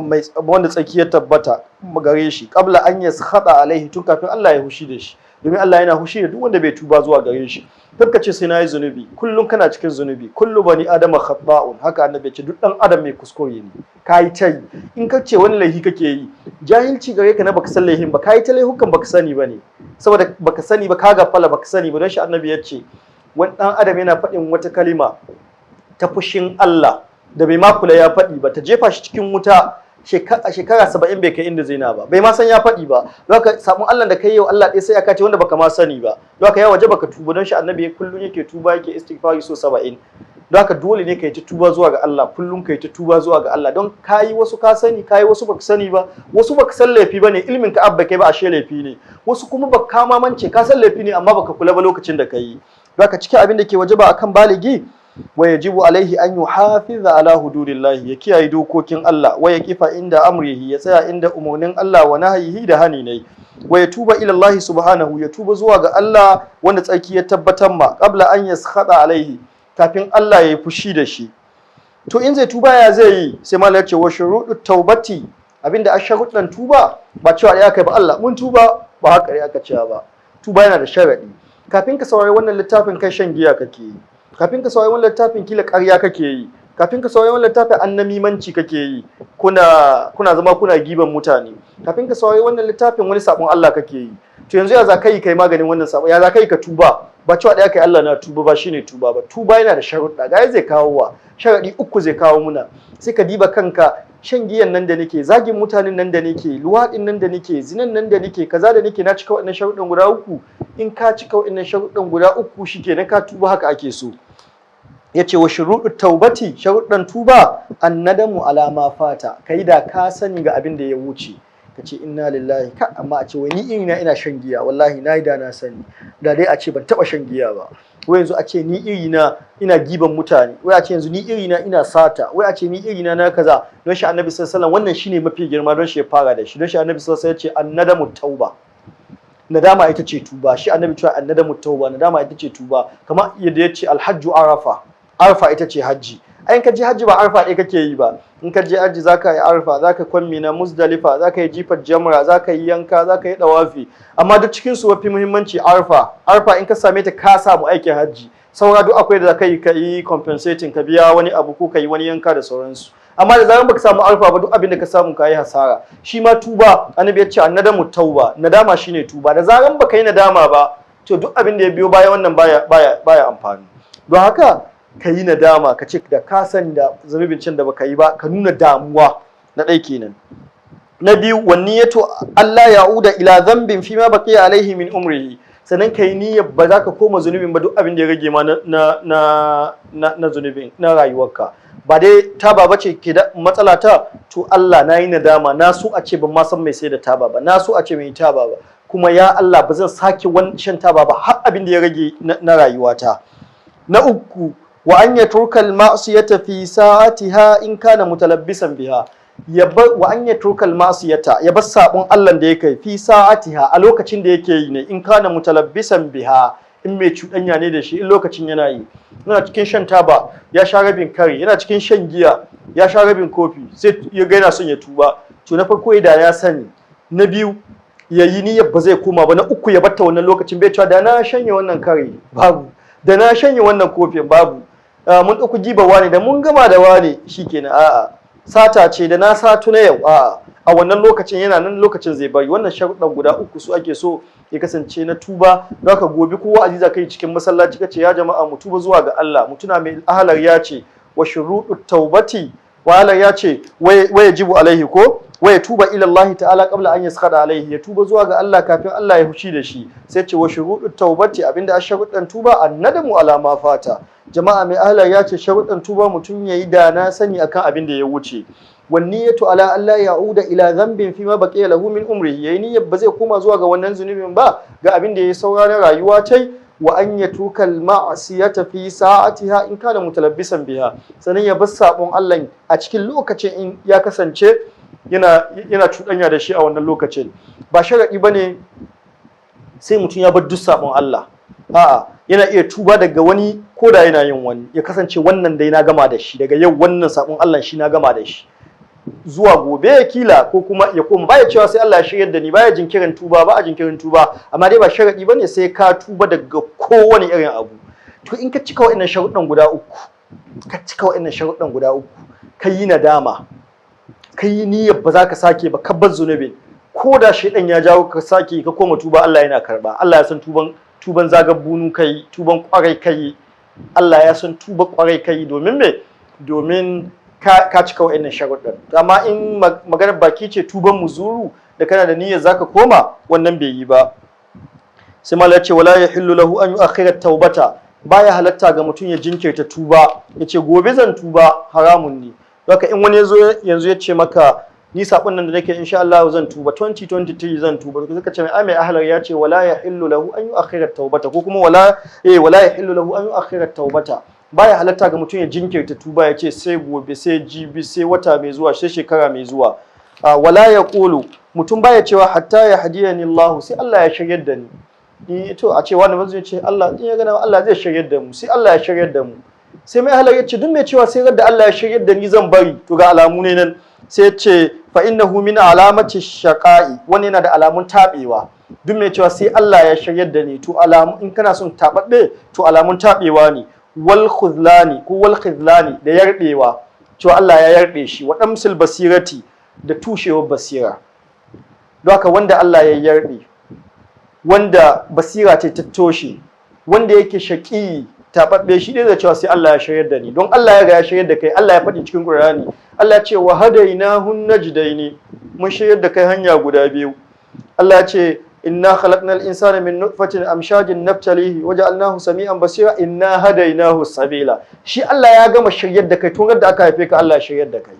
mai wanda tsaki ya tabbata gare shi, qabla an yaskhata alaihi, tun kafin Allah ya hushi da shi, domin Allah yana hushi da duk wanda bai tuba zuwa gare shi. Kar ce sai nayi zunubi. Kullum kana cikin zunubi. Kullu bani adama khata'un, haka annabi ya ce, duk dan adam mai kuskure ne. Kayi ta yi. In ka ce wani laifi kake yi, jahilci gare ka na baka san laifin ba. Kayi ta laihukan baka sani ba ne, saboda baka sani ba, ka gafala baka sani ba. Don shi annabi ya ce wani dan adam yana faɗin wata kalima ta fushin Allah da bai ma kula ya faɗi ba, ta jefa shi cikin wuta a shekara 70 bai kai inda zai na ba, bai ma san ya faɗi ba. Don haka sabon Allah da kai yau, Allah ɗaya sai ya kace wanda baka ma sani ba. Don haka ya waje baka tuba. Don shi annabi kullum yake tuba, yake istighfari so 70. Don haka dole ne ka yi ta tuba zuwa ga Allah kullum, ka yi ta tuba zuwa ga Allah, don kayi wasu ka sani, kayi wasu baka sani ba, wasu baka san laifi bane, ilmin ka abba kai ba ashe laifi ne, wasu kuma baka ma mance ka san laifi ne amma baka kula ba lokacin da ka yi. Don haka cikin abin da ke wajaba akan baligi, wa yajibu alaihi an yuhafiza ala hududillahi, ya kiyaye dokokin Allah, wa ya kifa inda amrihi, ya tsaya inda umarnin Allah, wa nahyihi, da hani ne, wa ya tuba ila Allah subhanahu, ya tuba zuwa ga Allah wanda tsarki ya tabbatar ma, qabla an yaskhata alaihi, kafin Allah ya yi fushi da shi. To in zai tuba ya zai yi? Sai mallam ya ce wa shuruɗu taubati, abinda a sharuɗan tuba. Ba cewa ya kai ba Allah mun tuba, ba haka ne aka cewa ba. Tuba yana da sharaɗi. Kafin ka saurari wannan littafin, kai shan giya kake yi. Kafin ka saurari wannan littafin, kila ƙarya kake yi. Kafin ka saurari wannan littafin, annamimanci kake yi, kuna zama kuna giban mutane. Kafin ka saurari wannan littafin, wani sabon Allah kake yi. To yanzu ya za ka yi kai maganin wannan sabon? Ya za ka yi ka tuba? Ba cewa ɗaya kai Allah na tuba ba shine tuba ba. Tuba yana da sharuɗa. Ga zai kawo wa sharaɗi uku zai kawo muna. Sai ka diba kanka: shan giyan nan da nake, zagin mutanen nan da nake, luwaɗin nan da nake, zinan nan da nake, kaza da nake, na cika waɗannan sharuɗan guda uku? In ka cika waɗannan sharuɗan guda uku, shikenan ka tuba. Haka ake so. Yace wa shuruɗu taubati, sharuɗan tuba, annadamu ala ma fata, kai da ka sani ga abin da ya wuce. Ka ce inna lillahi, ka amma a ce wai ni irina ina shan giya, wallahi na yi da na sani, da dai a ce ban taɓa shan giya ba. Wai yanzu a ce ni irina ina giban mutane, wai a ce yanzu ni irina ina sata, wai a ce ni irina na kaza. Don shi annabi sallallahu alaihi wasallam, wannan shine mafi girma, don shi ya fara da shi. Don shi annabi sallallahu alaihi wasallam ya ce annadamu tauba, nadama ita ce tuba. Shi annabi cewa annadamu tauba, nadama ita ce tuba. Kamar yadda ya ce alhajju arafa, arfa ita ce hajji. Ai in ka je hajji ba arfa ɗaya kake yi ba. In ka je hajji zaka yi arfa, zaka kwan na Muzdalifa, zaka yi jifar jamra, zaka yi yanka, zaka yi dawafi. Amma duk cikin su mafi muhimmanci arfa. Arfa in ka same ta, ka samu aikin hajji. Saura duk akwai da zaka yi ka yi compensating, ka biya wani abu ko ka yi wani yanka da sauransu. Amma da zaran baka samu arfa ba, duk abin da ka samu ka yi hasara. Shi ma tuba, annabi ya ce annadamu tauba, nadama shine tuba. Da zaran baka yi nadama ba, to duk abin da ya biyo baya wannan baya amfani. Don haka ka yi nadama, ka ce da ka sani da zunubin can da baka yi ba, ka nuna damuwa. Na ɗaya kenan. Na biyu, wan niyyatu Allah ya'uda ila dhanbin fi ma baqiya alaihi min umrihi. Sannan ka yi niyyar ba za ka koma zunubin ba duk abin da ya rage ma na zunubin na rayuwarka. Ba dai taba bace ke da matsala ta. To Allah, na yi nadama, na so a ce ban ma san mai sai da taba ba, na so a ce mai taba ba, kuma ya Allah, ba zan sake shan taba ba har abin da ya rage na rayuwata. Na uku, wa an yatruka al-ma'siyata fi sa'atiha in kana mutalabbisan biha. Ya bar, wa an yatruka al-ma'siyata, ya bar sabon Allah da yake, fi sa'atiha, a lokacin da yake yi ne, in kana mutalabbisan biha, in mai cuɗanya ne da shi, in lokacin yana yi, yana cikin shan taba, ya sha rabin kare, yana cikin shan giya, ya sha rabin kofi, sai ya ga yana son ya tuba. To, na farko da ya sani, na biyu ya yi niyyar ba zai koma ba, na uku ya batta wannan lokacin. Bai cewa da na shanye wannan kare, babu, da na shanye wannan kofin, babu, mun ɗauki giba wani, da mun gama da wani shikenan, a'a, sata ce, da na satu na yau, a'a, a wannan lokacin yana nan lokacin zai bari. Wannan sharuɗan guda uku su ake so ya kasance na tuba. Don haka gobe kowa aziza kai cikin masallaci kace, "Ya jama'a, mu tuba zuwa ga Allah." Mu tuna mai ahalar ya ce wa shuruɗut taubati, wa ahalar ya ce wa yajibu alaihi ko wa ya tuba ila Allah ta'ala qabla an yaskhada alaihi, ya tuba zuwa ga Allah kafin Allah ya hushi da shi. Sai ce wa shuruɗut taubati, abinda a sharuɗan tuba, annadamu ala ma fata. Jama'a, mai ahalar ya ce sharuɗan tuba, mutum yayi da na sani akan abin da ya wuce, wanniyatu ala alla ya'uda ila dhanbin fima baqiya lahu min umrihi, yayi niyyar ba zai koma zuwa ga wannan zunubin ba ga abin da ya saura na rayuwa tai, wa an yatruka al ma'siyata fi sa'atiha in kana mutalabbisan biha, sannan ya bar sabon Allah a cikin lokacin in ya kasance yana cuɗanya da shi a wannan lokacin. Ba sharaɗi bane sai mutum ya bar duk sabon Allah, a'a, yana iya tuba daga wani ko da yana yin wani, ya kasance wannan dai na gama da shi daga yau, wannan sabon Allah shi na gama da shi, zuwa gobe kila ko kuma ya koma. Baya cewa sai Allah ya shiryar da ni, baya jinkirin tuba, ba a jinkirin tuba, amma dai ba sharadi bane sai ka tuba daga kowane irin abu. To, in ka cika wa'annan sharuɗan guda uku, ka cika wa'annan sharuɗan guda uku, ka yi nadama, ka yi niyyar ba za ka sake ba, ka bar zunubin, ko da shaidan ya jawo ka sake, ka koma tuba, Allah yana karba. Allah ya san tuban zagar bunu kai, tuban kwarai kai. Allah ya san tuba kwarai kai. Domin me? Domin ka cika wa'annan sharuɗan. Amma in maganar baki ce, tuban muzuru da kana da niyyar zaka koma, wannan bai yi ba. Sai malai ce wala yahillu lahu an yu'akhkhira taubata, baya halatta ga mutum ya jinkirta tuba, yace gobe zan tuba, haramun ne. Haka in wani yazo yanzu ya ce maka, "Ni sabon nan da nake, insha Allah zan tuba, 2023 zan tuba," to ka ce mai, ai mai ahlar ya ce wala yahillu lahu an yu'akhkhira taubata, ko kuma wala yahillu lahu an yu'akhkhira taubata, baya halatta ga mutum ya jinkirta tuba, ya ce sai gobe, sai jibi, sai wata mai zuwa, sai shekara mai zuwa. Wala yaqulu, mutum baya cewa hatta ya hadiyani Allah, sai Allah ya shiryar da ni. Ni to a ce wani ba zai ce Allah in ya gana Allah zai shiryar da mu, sai Allah ya shiryar da mu. Sai mai halar ya ce duk mai cewa sai da Allah ya shiryar da ni zan bari, to ga alamu ne nan. Sai ya ce fa innahu min alamati shaqa'i, wani yana da alamun tabewa. Duk mai cewa sai Allah ya shiryar da ni, to alamu in kana son tababbe, to alamun tabewa ne, wal khudlani ko wal khidlani, da yarbewa, cewa Allah ya yarbe shi, wa damsil basirati, da tushewar basira. Don haka wanda Allah ya yarbe, wanda basira ce ta toshe, wanda yake shaƙi, taɓaɓɓe, shi ne da cewa sai Allah ya shiryar da ni. Don Allah ya ga ya shiryar da kai. Allah ya faɗi cikin Qur'ani, Allah ya ce wa hadainahun najdaini, mun shiryar da kai hanya guda biyu. Allah ya ce inna khalaqnal insana min nutfatin amshajin nabtalihi waja'alnahu sami'an basira inna hadainahu sabila. Shi Allah ya gama shiryar da kai tun da aka haife ka. Allah ya shiryar da kai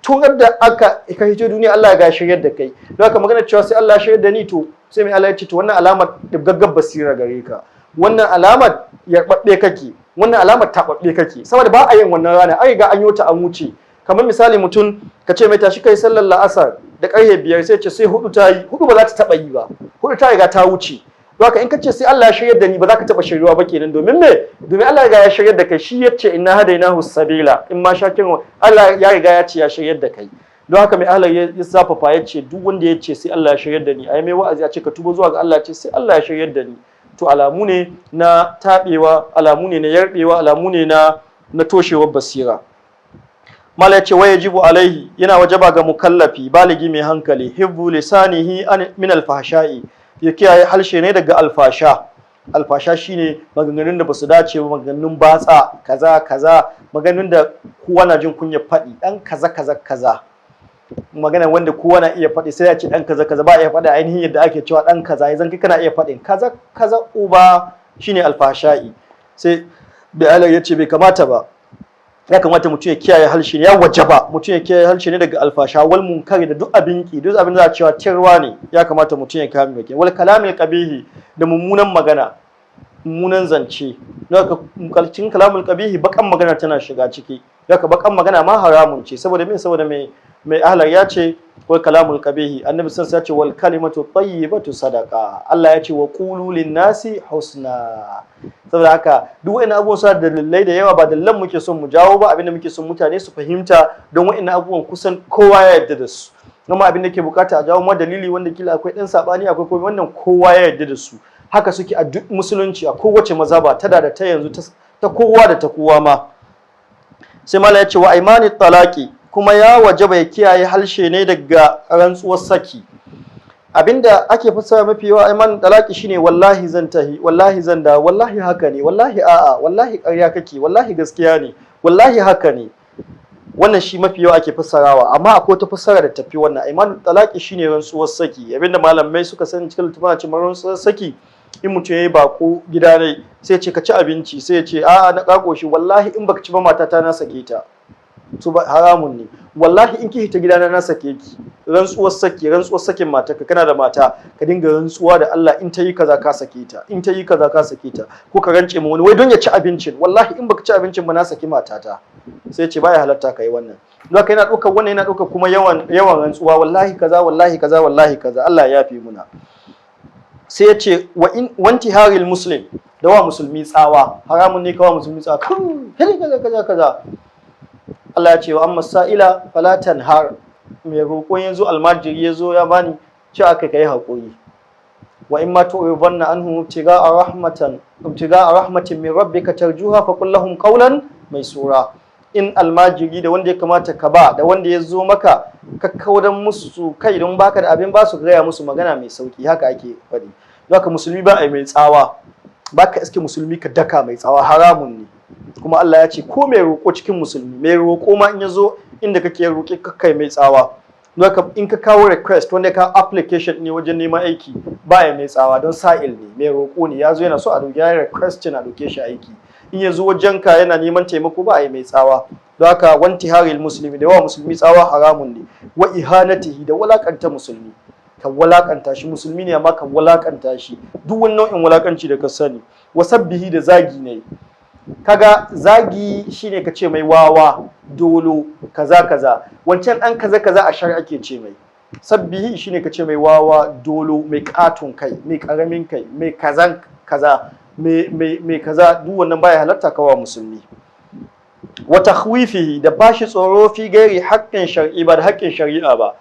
tun da aka ka hito duniya. Allah ya shiryar da kai. Don haka magana cewa sai Allah ya shiryar da ni, to sai mai Allah ya ce to wannan alamar gaggar basira gare ka, wannan alamar yarɓaɓɓe kake, wannan alamar taɓaɓɓe kake, saboda ba a yin wannan rana, an riga an yi ta an wuce. Kamar misali, mutum ka ce mai tashi kai sallar la'asar da ƙarfe 5, sai ce sai 4 ta yi. 4 ba za ta taɓa yi ba, 4 ta riga ta wuce. Don haka in ka ce sai Allah ya shiryar da ni, ba za ka taɓa shiryuwa ba kenan. Domin me? Domin Allah ya riga ya shiryar da kai. Shi ya ce inna hadainahu sabila in ma shakirin, Allah ya riga ya ce ya shiryar da kai. Don haka mai Allah ya zafafa, ya ce duk wanda ya ce sai Allah ya shiryar da ni, ai mai wa'azi a ce ka tuba zuwa ga Allah, ya ce sai Allah ya shiryar da ni, to alamu ne na taɓewa, alamu ne na yarbewa, alamu ne na toshewar basira. Mala ya ce wa yajibu alaihi, yana wajaba ga mukallafi baligi mai hankali, hibbu lisanihi min alfahsha'i, ya kiyaye halshe ne daga alfasha. Alfasha shine maganganun da basu dace ba, maganganun batsa, kaza kaza, maganganun da kowa na jin kunya faɗi, dan kaza kaza kaza, magana wanda kowa na iya faɗi, sai ya ce dan kaza kaza, ba iya faɗi ainihin yadda ake cewa dan kaza, yanzu kai kana iya faɗin kaza kaza uba, shine alfasha'i. Sai bai ya ce bai kamata ba. Ya kamata mutum ya kiyaye halshe ne, ya wajaba mutum ya kiyaye halshe ne daga alfasha wal munkari da duk abin ki, duk abin da za a cewa tirwa ne, ya kamata mutum ya kame baki. Wal kalamil qabihi, da mummunan magana, mummunan zance. Don haka kalcin kalamul qabihi bakan magana tana shiga ciki. Don haka bakan magana ma haramun ce. Saboda me? Saboda mai ahlar ya ce wal kalamul qabihi, annabi sun ya ce wal kalimatu tayyibatu sadaqa, Allah ya ce wa qulu lin nasi husna. Saboda haka duk wa'annan abubuwan suna da dalilai da yawa, ba dalilan muke son mu jawo ba, abinda muke son mutane su fahimta, don wa'annan abubuwan kusan kowa ya yarda da su. Amma abin da ke bukata a jawo ma dalili wanda kila akwai dan sabani, akwai komai, wannan kowa ya yarda da su, haka suke a duk musulunci, a kowace mazhaba ta da ta yanzu, ta kowa da ta kowa ma. Sai mala ya ce wa aimani talaki, kuma ya wajaba ya kiyaye halshe ne daga rantsuwar saki. Abinda ake fassara mafi yawa aimanin talaki shine wallahi zan tahi, wallahi zan da, wallahi haka ne, wallahi a'a, wallahi ƙarya kake, wallahi gaskiya ne, wallahi haka ne. Wannan shi mafi yawa ake fassarawa, amma akwai wata fassara da tafi wannan. Aimanin talaki shine rantsuwar saki. Abinda malamai suka sani cikin littafin ce rantsuwar saki, in mutum ya yi bako gida ne sai ce ka ci abinci, sai ya ce a'a na kako shi, wallahi in baka ci ba matata na sake ta, to ba haramun ne. Wallahi in ki hita gidana na sake ki. Rantsuwar saki, rantsuwar sakin matarka. Kana da mata, ka dinga rantsuwa da Allah in ta yi kaza ka sake ta, in ta yi kaza ka sake ta. Ko ka rance ma wani wai don ya ci abincin, wallahi in baka ci abincin ba na saki matata, sai ce baya halatta ka yi wannan. Don haka yana ɗaukar wannan, yana ɗaukar kuma yawan yawan rantsuwa, wallahi kaza, wallahi kaza, wallahi kaza. Allah ya yafe muna. Sai ya ce wa in wantiharil muslim, da wa musulmi tsawa, haramun ne kawa musulmi tsawa, kaza kaza kaza kaza. Allah ya ce wa amma sa'ila fala tanhar. Mai roƙo yanzu, almajiri ya zo ya bani, ce aka kai haƙuri. Wa in ma tu'ridanna anhu ibtiga'a rahmatan ibtiga'a rahmatin min rabbika tarjuha fa qul lahum qawlan maysura. In almajiri da wanda ya kamata ka ba da wanda ya zo maka, ka kaudan musu kai don baka da abin ba su, gaya musu magana mai sauki, haka ake faɗi. Don haka musulmi ba a yi mai tsawa, ba ka iske musulmi ka daka mai tsawa, haramun ne. Kuma Allah ya ce ko mai roƙo cikin musulmi, mai roƙo ma in ya zo inda kake roƙe ka kai mai tsawa. Don haka in ka kawo request, wanda ka application ne wajen neman aiki, ba ya mai tsawa, don sa'il ne, mai roƙo ne, ya zo yana so a ɗauki, ya request a ɗauke shi aiki. In ya zo wajenka yana neman taimako, ba a yi mai tsawa. Don haka wantiharil muslimi, da yawa musulmi tsawa haramun ne. Wa ihanatihi, da walakanta musulmi, ka walakanta shi, musulmi ne amma ka walakanta shi, duk wani nau'in walakanci da ka sani. Wa sabbihi, da zagi ne. Kaga zagi shine ka ce mai wawa, dolo, kaza kaza, wancan dan kaza kaza, a shari'a ake ce mai. Sabbihi shine ka ce mai wawa, dolo, mai katon kai, mai karamin kai, mai kazan kaza, mai kaza, duk wannan baya halatta kawa musulmi. Wa takhwifihi, da bashi tsoro, fi gairi haƙƙin shar'i, ba da haƙƙin shari'a ba.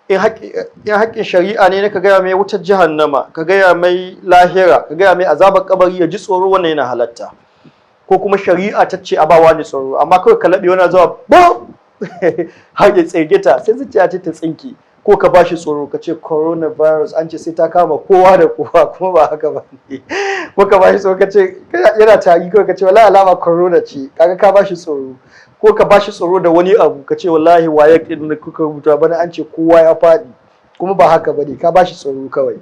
In haƙƙin shari'a ne ka gaya mai wutar jahannama, ka gaya mai lahira, ka gaya mai azabar kabari, ya ji tsoro, wannan yana halatta. Ko kuma shari'a ta ce a bawa ni tsoro, amma kawai ka laɓe wani zuwa ba har ya tsirgita sai zuciya ta tsinke. Ko ka bashi tsoro ka ce coronavirus an ce sai ta kama kowa da kowa, kuma ba haka ba ne. Ko ka bashi tsoro ka ce yana tari, kawai ka ce wallahi alama corona ce, kaga ka bashi tsoro. Ko ka bashi tsoro da wani abu, ka ce wallahi waye din da kuka rubuta bana an ce kowa ya faɗi, kuma ba haka bane, ka bashi tsoro kawai.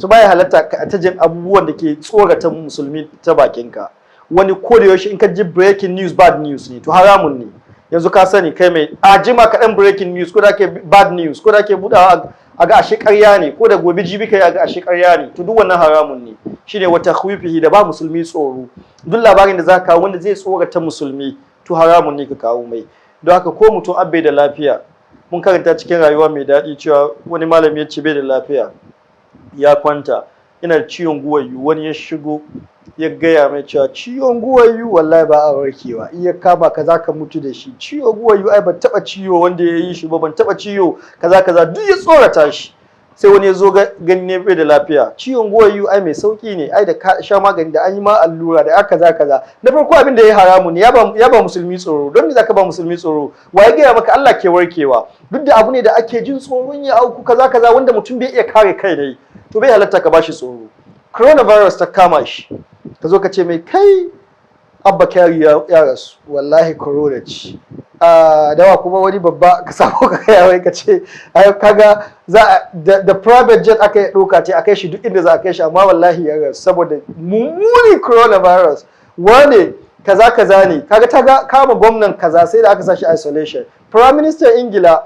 To baya halatta ka ta jin abubuwan da ke tsorata musulmi ta bakinka. Wani ko da yaushe in ka ji breaking news, bad news ne, to haramun ne. Yanzu ka sani kai mai a jima kaɗan breaking news, ko da ke bad news, ko da ke buɗawa a ga ashe ƙarya ne, ko da gobe jibi kai a ga ashe ƙarya ne, to duk wannan haramun ne. Shine wa takhwifihi, da ba musulmi tsoro. Duk labarin da za ka kawo wanda zai tsorata musulmi, to haramun ne ka kawo mai. Don haka ko mutum abbe da lafiya, mun karanta cikin Rayuwa Mai Daɗi cewa wani malami ya ce bai da lafiya, ya kwanta yana da ciwon guwayu. Wani ya shigo ya gaya mai cewa ciwon guwayu wallahi ba a warkewa, in ya kama ka za ka mutu da shi, ciwon guwayu ai ban taba ciwo wanda ya yi shi ba, ban taba ciwo kaza kaza, duk ya tsorata shi. Sai wani ya zo gani ne bai da lafiya, ciwon guwayu ai mai sauki ne, ai da ka sha magani, da an yi ma allura, da aka kaza kaza. Na farko abin da ya haramu ne, ya ba musulmi tsoro. Don me zaka ba musulmi tsoro? Wa ya gaya maka Allah ke warkewa? Duk da abu ne da ake jin tsoron ya auku kaza kaza, wanda mutum bai iya kare kai dai, to bai halatta ka bashi tsoro. Coronavirus ta kama shi, ka zo ka ce mai kai Abba Kyari ya rasu, wallahi corona ce. Dawa kuma wani babba ka samu ka kai wai ka ce ai kaga za a da private jet aka yi ɗauka ce a kai shi duk inda za a kai shi, amma wallahi ya rasu saboda mummuni coronavirus. Wane Kaza kaza ne. Kaga ta kama gwamnan kaza, sai da aka sa shi isolation. Prime Minister Ingila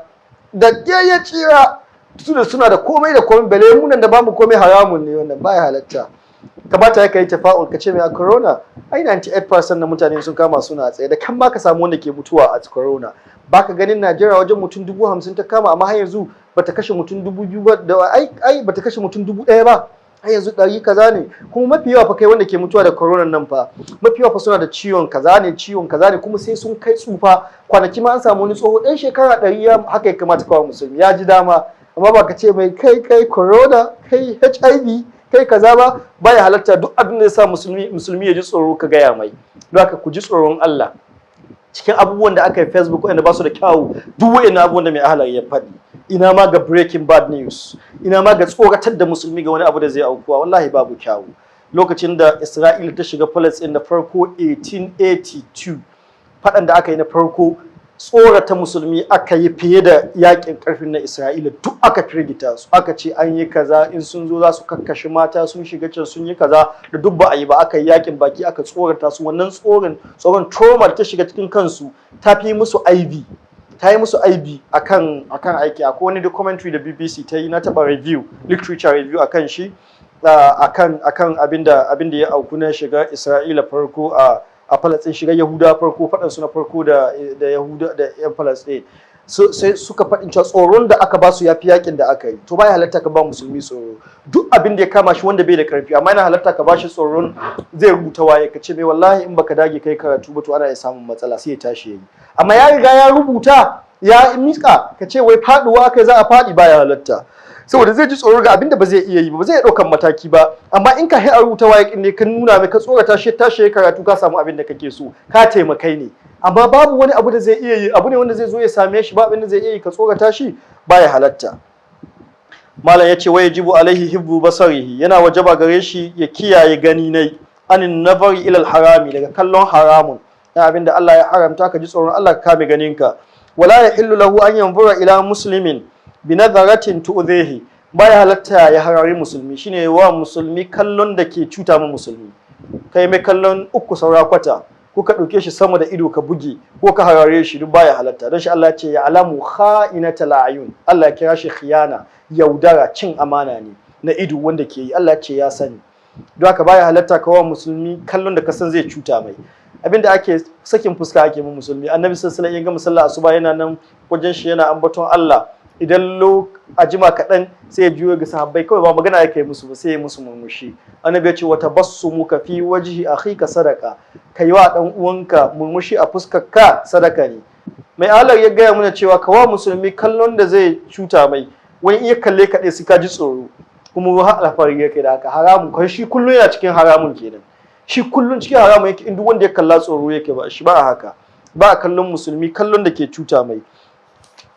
da ya tsira, su da suna da komai da komai, bale munan da bamu komai. Haramun ne wannan, baya halatta. Kamata ya kai tafa'ul, ka ce mai a corona ai 98% na mutane sun kama suna tsaye da kan ma ka samu wanda ke mutuwa a corona. Baka ganin Najeriya wajen mutum 50,000 ta kama, amma har yanzu bata kashe mutum 2,000 ba da ai bata kashe mutum 1,000 ba. Har yanzu ɗari kaza ne. Kuma mafi yawa fa kai wanda ke mutuwa da corona nan fa, mafi yawa fa suna da ciwon kaza ne, ciwon kaza ne, kuma sai sun kai tsufa. Kwanaki ma an samu wani tsoho ɗan shekara 100 ya haka. Ya kamata kawai musulmi ya ji dama, amma ba ka ce mai kai kai corona, kai HIV, kai kaza ba. Baya halatta. Duk abin da ya sa musulmi ya ji tsoro, ka gaya mai. Don haka ku ji tsoron Allah. Cikin abubuwan da aka yi Facebook wanda ba su da kyawu, duk wa'annan abubuwan da mai ahalar ya faɗi, ina ma ga breaking bad news, ina ma ga tsoratar da musulmi ga wani abu da zai aukuwa, wallahi babu kyawu. Lokacin da Isra'ila ta shiga Palestine da farko 1882, faɗan da aka yi na farko, tsorata musulmi aka yi fiye da yakin karfin na Isra'ila. Duk aka firgita su, aka ce an yi kaza, in sun zo za su kakkashi mata, sun shiga can sun yi kaza, da duk ba a yi ba. Aka yi yakin baki, aka tsorata su. Wannan tsoron trauma da ta shiga cikin kansu ta fi musu IV, ta yi musu IV akan aiki. Akwai wani documentary da BBC ta yi, na taba review, literature review akan shi, akan abinda ya auku na shiga Isra'ila farko a Falasɗin, shiga Yahuda farko, faɗan su na farko da Yahuda da yan Falasɗin. So, sai suka faɗin cewa tsoron da aka ba su yafi yakin da aka yi. To baya halatta ka ba musulmi tsoro duk abin da ya kama shi wanda bai da karfi, amma yana halatta ka ba shi tsoron zai rubuta waye, ka ce mai wallahi in baka dage kai karatu ba, to ana iya samun matsala, sai ya tashi yayi. Amma ya riga ya rubuta ya mika, ka ce wai faduwa kai za a faɗi, baya halatta, saboda zai ji tsoro ga abin da ba zai iya yi ba, ba zai iya ɗaukan mataki ba. Amma in ka a rubuta waye ne, ka nuna mai, ka tsorata shi, tashi ya karatu, ka samu abin da kake so, ka taimakai ne. Amma babu wani abu da zai iya yi, abu ne wanda zai zo ya same shi, ba abin da zai iya yi, ka tsorata shi, baya halatta. Malam yace wa yajibu alaihi hibbu basarihi, yana wajaba gare shi ya kiyaye gani nai, anin nazari ilal harami, daga kallon haramun na abin da Allah ya haramta. Ka ji tsoron Allah, ka kame ganinka. Wala yahillu lahu an yanzura ila muslimin bi nazaratin tu'dhihi, baya halatta ya harari musulmi, shine wa musulmi kallon da ke cuta ma musulmi. Kai mai kallon uku saura kwata, ko ka ɗauke shi sama da ido ka buge, ko ka harare shi, duk baya halatta. Don shi Allah ce ya alamu kha'inatal a'yun. Allah ya kira shi khiyana, yaudara, cin amana ne na ido wanda ke yi. Allah ce ya sani. Don haka baya halatta ka wa musulmi kallon da ka san zai cuta mai. Abinda ake sakin fuska ake mu musulmi. Annabi sallallahu alaihi wasallam ya gama sallah asuba, yana nan wajen shi yana ambaton Allah. Idan lo a jima kaɗan sai ya juyo ga sahabbai, kawai ba magana yake musu ba, sai ya musu murmushi. Annabi ya ce wa tabassumuka fi wajhi akhika sadaka, kai wa dan uwanka murmushi a fuskar ka sadaka ne. Mai alar ya gaya mana cewa ka wa musulmi kallon da zai cuta mai, wani iya kalle ka ɗaya sai ka ji tsoro, kuma har alfahari yake da haka, haramun kai. Shi kullum yana cikin haramun kenan, shi kullum cikin haramun yake. In duk wanda ya kalla tsoro yake ba shi ba. A haka ba a kallon musulmi kallon da ke cuta mai,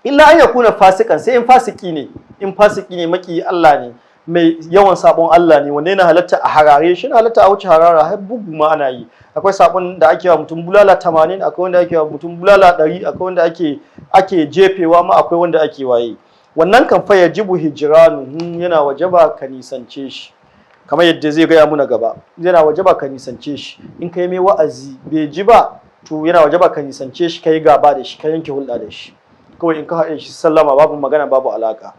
illa an yakuna fasikan, sai in fasiki ne. In fasiki ne, maki Allah ne, mai yawan sabon Allah ne, wanda yana halatta a harare shi, yana halatta a wuce harara, har bugu ma ana yi. Akwai sabon da ake wa mutum bulala 80, akwai wanda ake wa mutum bulala 100, akwai wanda ake jefewa ma, akwai wanda ake waye. Wannan kan fa yajibu hijranu, yana wajaba ka nisance shi, kamar yadda zai gaya muna gaba. Yana wajaba ka nisance shi. In kai mai wa'azi bai ji ba, to yana wajaba ka nisance shi, ka yi gaba da shi, ka yanke hulɗa da shi. Kawai in ka haɗe shi sallama, babu magana, babu alaka.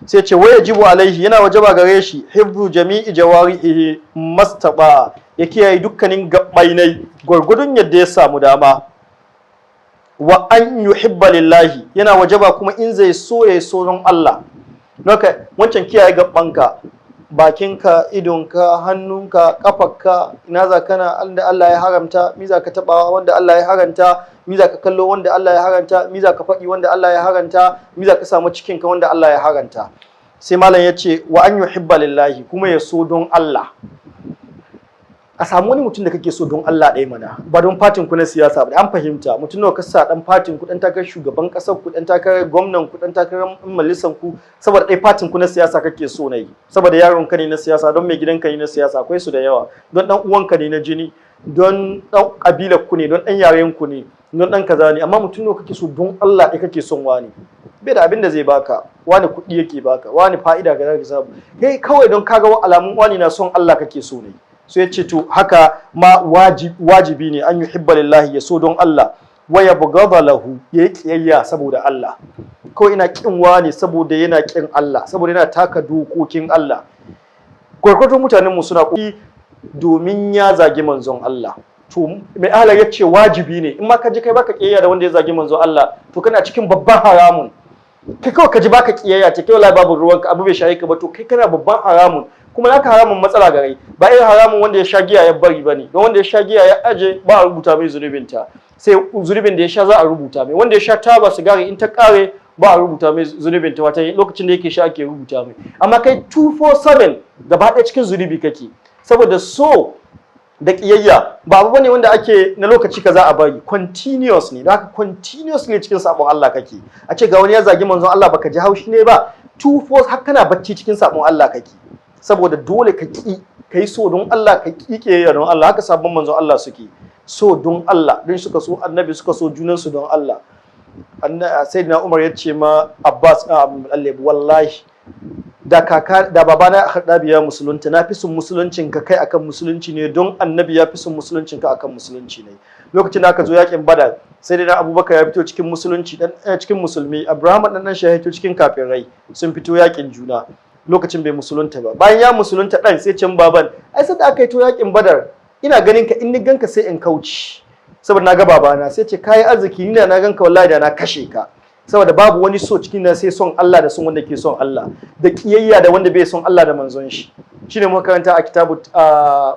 Sai ce wa yajibu alaihi, yana wajaba gare shi, hifzu jami'i jawarihi mastaba, ya kiyaye dukkanin gabbainai gwargwadon yadda ya samu dama. Wa an yuhibba lillahi, yana wajaba kuma in zai so ya so don Allah. Haka wancan kiyaye gabbanka, bakinka, idonka, hannunka, kafarka, ina za kana wanda Allah ya haramta, mi za ka tabawa wanda Allah ya haramta, mi za ka kallo wanda Allah ya haramta, mi za ka faɗi wanda Allah ya haramta, mi za ka samu cikinka wanda Allah ya haramta. Sai malam ya ce wa an yuhibba lillahi, kuma ya so don Allah. A samu wani mutum da kake so don Allah ɗaya mana, ba don fatin ku na siyasa ba. An fahimta? Mutum nawa ka sa dan fatin ku, dan takarar shugaban ƙasar ku, dan takarar gwamnan ku, dan takarar majalisar ku, saboda ɗaya fatin ku na siyasa kake so na yi, saboda yaron ka ne na siyasa, don mai gidanka ne na siyasa, akwai su da yawa, don dan uwanka ne na jini, don dan kabilar ku ne, don dan yaren ku ne, don dan kaza ne. Amma mutum nawa kake so don Allah ɗaya kake son wani, bai da abin da zai baka, wani kuɗi yake baka, wani fa'ida ga zaka samu, kai kawai don kaga alamun wani na son Allah kake so ne. So yace to haka ma wajibi ne an yuhibba lillahi, ya so don Allah, wa yabghadha lahu, yayi kiyayya saboda Allah. Kawai ina kin wani saboda yana kin Allah, saboda yana taka dokokin Allah. Gwargwadon mutanen mu suna domin ya zagi manzon Allah. To mai ahla ya ce wajibi ne in ma ka ji kai baka kiyayya da wanda ya zagi manzon Allah, to kana cikin babban haramun. Kai kawai ka ji baka kiyayya ta kai, wallahi babu ruwanka, abu bai shaye ka ba, to kai kana babban haramun. Kuma naka haramun matsala gare ba irin haramun wanda ya sha giya ya bari bane, don wanda ya sha giya ya aje ba a rubuta mai zunubin ta, sai zunubin da ya sha za a rubuta mai. Wanda ya sha taba sigari, in ta kare ba a rubuta mai zunubin ta, wata lokacin da yake sha ake rubuta mai. Amma kai 247 gaba ɗaya cikin zunubi kake, saboda so da kiyayya ba abu bane wanda ake na lokaci kaza a bari, continuous ne. Don haka continuously cikin sabon Allah kake. A ce ga wani ya zagi manzon Allah baka ji haushi ne ba, 24 har kana bacci cikin sabon Allah kake, saboda dole ka ki kai so don Allah, ka ki kiyayya don Allah. Haka sabon manzon Allah suke so don Allah, don suka so annabi, suka so junansu don Allah. Sayyidina Umar ya ce ma Abbas Allah, wallahi da kaka da babana Khattabi ya musulunta, na fi son musuluncin ka kai akan musulunci ne, don annabi ya fi son musuluncin ka akan musulunci ne. Lokacin da aka zo yakin Badar, sai dai Abubakar ya fito cikin musulunci dan cikin musulmi, Abraham dan dan shi ya fito cikin kafirai, sun fito yakin juna. Lokacin bai musulunta ba. Bayan ya musulunta, dan sai can baban, ai sai da aka yi to yakin Badar ina ganin ka, in ni ganka sai in kauci saboda na ga babana. Sai ce kai arziki, ni da na ganka wallahi da na kashe ka, saboda babu wani so cikin nan sai son Allah da son wanda ke son Allah, da kiyayya da wanda bai son Allah da manzon shi. Shine muka karanta a kitabu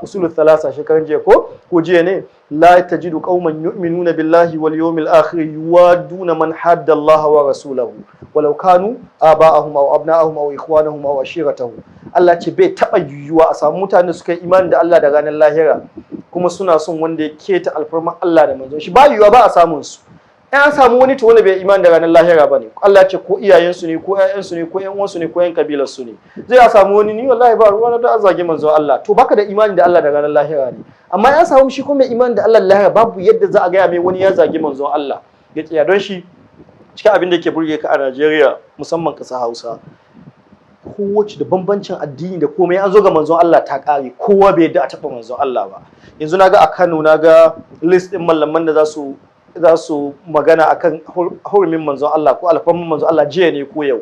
usulul thalatha shekaran jiya ko jiya ne: la tajidu qauman yu'minuna billahi wal yawmil akhir yuwaduna man hadda Allah wa rasulahu walau kanu aba'ahum aw abna'ahum aw ikhwanahum aw ashiratahum. Allah ce bai taba yiwuwa a samu mutane suka yi imani da Allah da ranar lahira kuma suna son wanda ya keta alfarman Allah da manzon shi. Ba yiwuwa, ba a samun su. In an samu wani, to wanda bai imani da ranar lahira bane. Allah ce ko iyayensu ne, ko ƴaƴansu ne, ko ƴan uwansu ne, ko ƴan kabilar su ne. Zai a samu wani, ni wallahi ba ruwa da zage manzon Allah, to baka da imani da Allah da ranar lahira ne. Amma ya samu shi kuma mai imani da Allah da lahira, babu yadda za a gaya mai wani ya zagi manzon Allah ya tsaya. Don shi cikin abin da yake burge ka a Najeriya, musamman ƙasar Hausa, kowace da bambancin addini da komai, an zo ga manzon Allah ta ƙare, kowa bai yadda a taɓa manzon Allah ba. Yanzu naga a Kano, naga list ɗin mallaman da za su magana akan hurumin manzon Allah ko alfarman manzon Allah, jiya ne ko yau,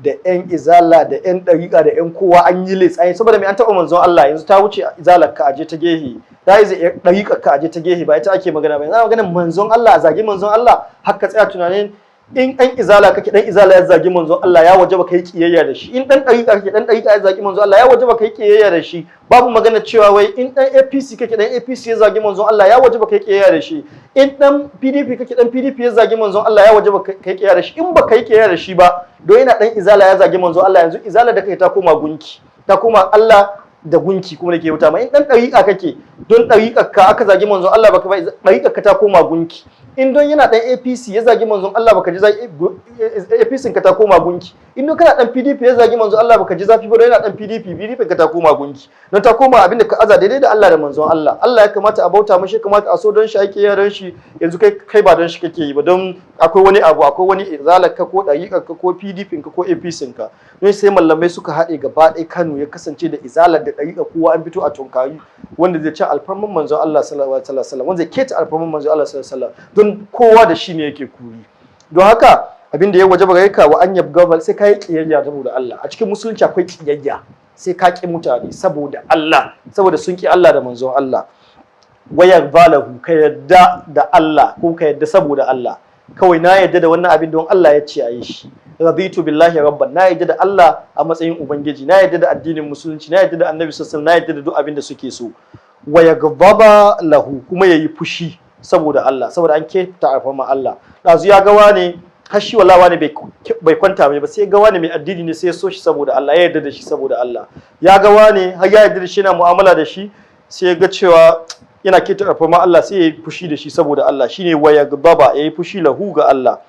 da yan izala da yan ɗariƙa da yan kowa an yi list an yi. Saboda mai? An taɓa manzon Allah. Yanzu ta wuce izalar ka aje ta gehe, ta yi ɗariƙar ka aje ta gehe, ba ita ake magana ba. Yanzu ana maganar manzon Allah. A zagi manzon Allah har ka tsaya tunanin in ɗan izala kake, ɗan izala ya zagi manzon Allah, ya wajaba kai kiyayya da shi. In ɗan ɗariƙa kake, ɗan ɗariƙa ya zagi manzon Allah, ya wajaba kai kiyayya da shi. Babu magana cewa wai in ɗan APC kake, ɗan APC ya zagi manzon Allah, ya wajaba kai kiyayya da shi. In ɗan PDP kake, ɗan PDP ya zagi manzon Allah, ya wajaba kai kiyayya da shi. In ba kai kiyayya da shi ba, don yana ɗan izala ya zagi manzon Allah, yanzu izala da kai ta koma gunki, ta koma Allah da gunki kuma da ke wuta ma. In ɗan ɗariƙa kake, don ɗariƙar ka aka zagi manzon Allah, baka ba ɗariƙar ka ta koma gunki. In don yana ɗan APC ya zagi manzon Allah, baka ji APC ka ta koma gunki. In don kana ɗan PDP ya zagi manzon Allah, baka ji zafi ba, don yana ɗan PDP, PDP ka ta koma gunki, don ta koma abin da ka aza daidai da Allah da manzon Allah. Allah ya kamata a bauta mashi, kamata a so, don shi ake yi, don shi. Yanzu kai ba don shi kake yi ba, don akwai wani abu, akwai wani izalar ka ko ɗariƙar ka ko PDP ka ko APC ka. Don sai mallamai suka haɗe gaba ɗaya, Kano ya kasance da izalar da ɗariƙa, kowa an fito a tunkari wanda zai ci alfarman manzon Allah sallallahu alaihi wasallam, wanda zai keta alfarman manzon Allah sallallahu alaihi wasallam, don kowa da shi ne yake kuri. Don haka abin da ya wajaba gare ka, wa an yabga, sai ka yi kiyayya saboda Allah. A cikin musulunci akwai kiyayya, sai ka ki mutane saboda Allah, saboda sun ki Allah da manzon Allah. Wayar balahu, ka yadda da Allah ko ka yadda saboda Allah. Kawai na yadda da wannan abin don Allah ya ce a yi shi. Raditu billahi rabban, na yadda da Allah a matsayin ubangiji, na yadda da addinin musulunci, na yadda da annabi sallallahu alaihi wasallam, na yadda da duk abin da suke so. Wa yaghdaba lahu, kuma yayi fushi saboda Allah, saboda an keta alfarma Allah. Dazu ya ga wane har shi wallahi wani bai kwanta mai ba, sai ga wani mai addini ne, sai ya so shi saboda Allah, ya yarda da shi saboda Allah. Ya ga wani har ya yarda da shi, yana mu'amala da shi, sai ya ga cewa yana keta alfarma Allah, sai ya yi fushi da shi saboda Allah. Shine wa yaghdaba, ya yi fushi lahu, ga Allah,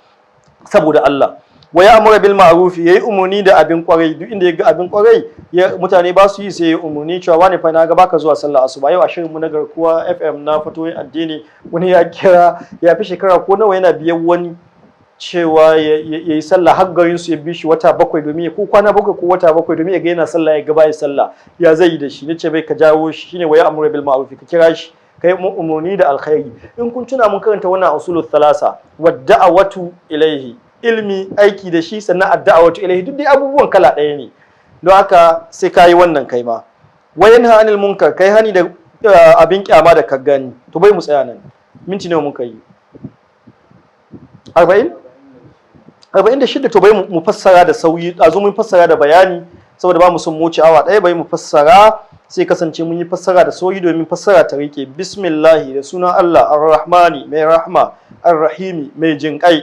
saboda Allah. Wa ya'muru bil ma'ruf, yayi umurni da abin kwarai. Duk inda ya ga abin kwarai ya mutane ba su yi, sai ya umurni cewa wani fa na ga baka zuwa sallah asuba yau. A shirin mu na Garkuwa FM na fatoyin addini, wani ya kira, ya fi shekara ko nawa yana biyan wani Cewa ya yi sallah har garin su ya bi shi wata 7 domin ya ko kwana 7 ko wata 7 domin ya ga yana sallah, ya ga bai sallah, ya zai yi da shi? Nace bai ka jawo shi, shine wa ya'muru bil ma'ruf, ka kira shi, kai umurni da alkhairi. In kun tuna, mun karanta wannan usulul thalasa, wa da'awatu ilaihi, ilmi, aiki da shi, sannan ad-da'awatu ilaihi, duk dai abubuwan kala ɗaya ne. Don haka sai ka yi wannan kai ma. Wa yanha anil munkar, kai hani da abin kyama da ka gani. To, bai mu tsaya nan. Minti nawa muka yi? 40, 46. To, bai mu fassara da sauyi. A zo mun fassara da bayani saboda ba mu son mu wuce awa ɗaya. Bai mu fassara, sai kasance mun yi fassara da sauyi domin fassara ta rike. Bismillahi, da sunan Allah, Ar-Rahmani, mai rahma, Ar-Rahimi, mai jinƙai.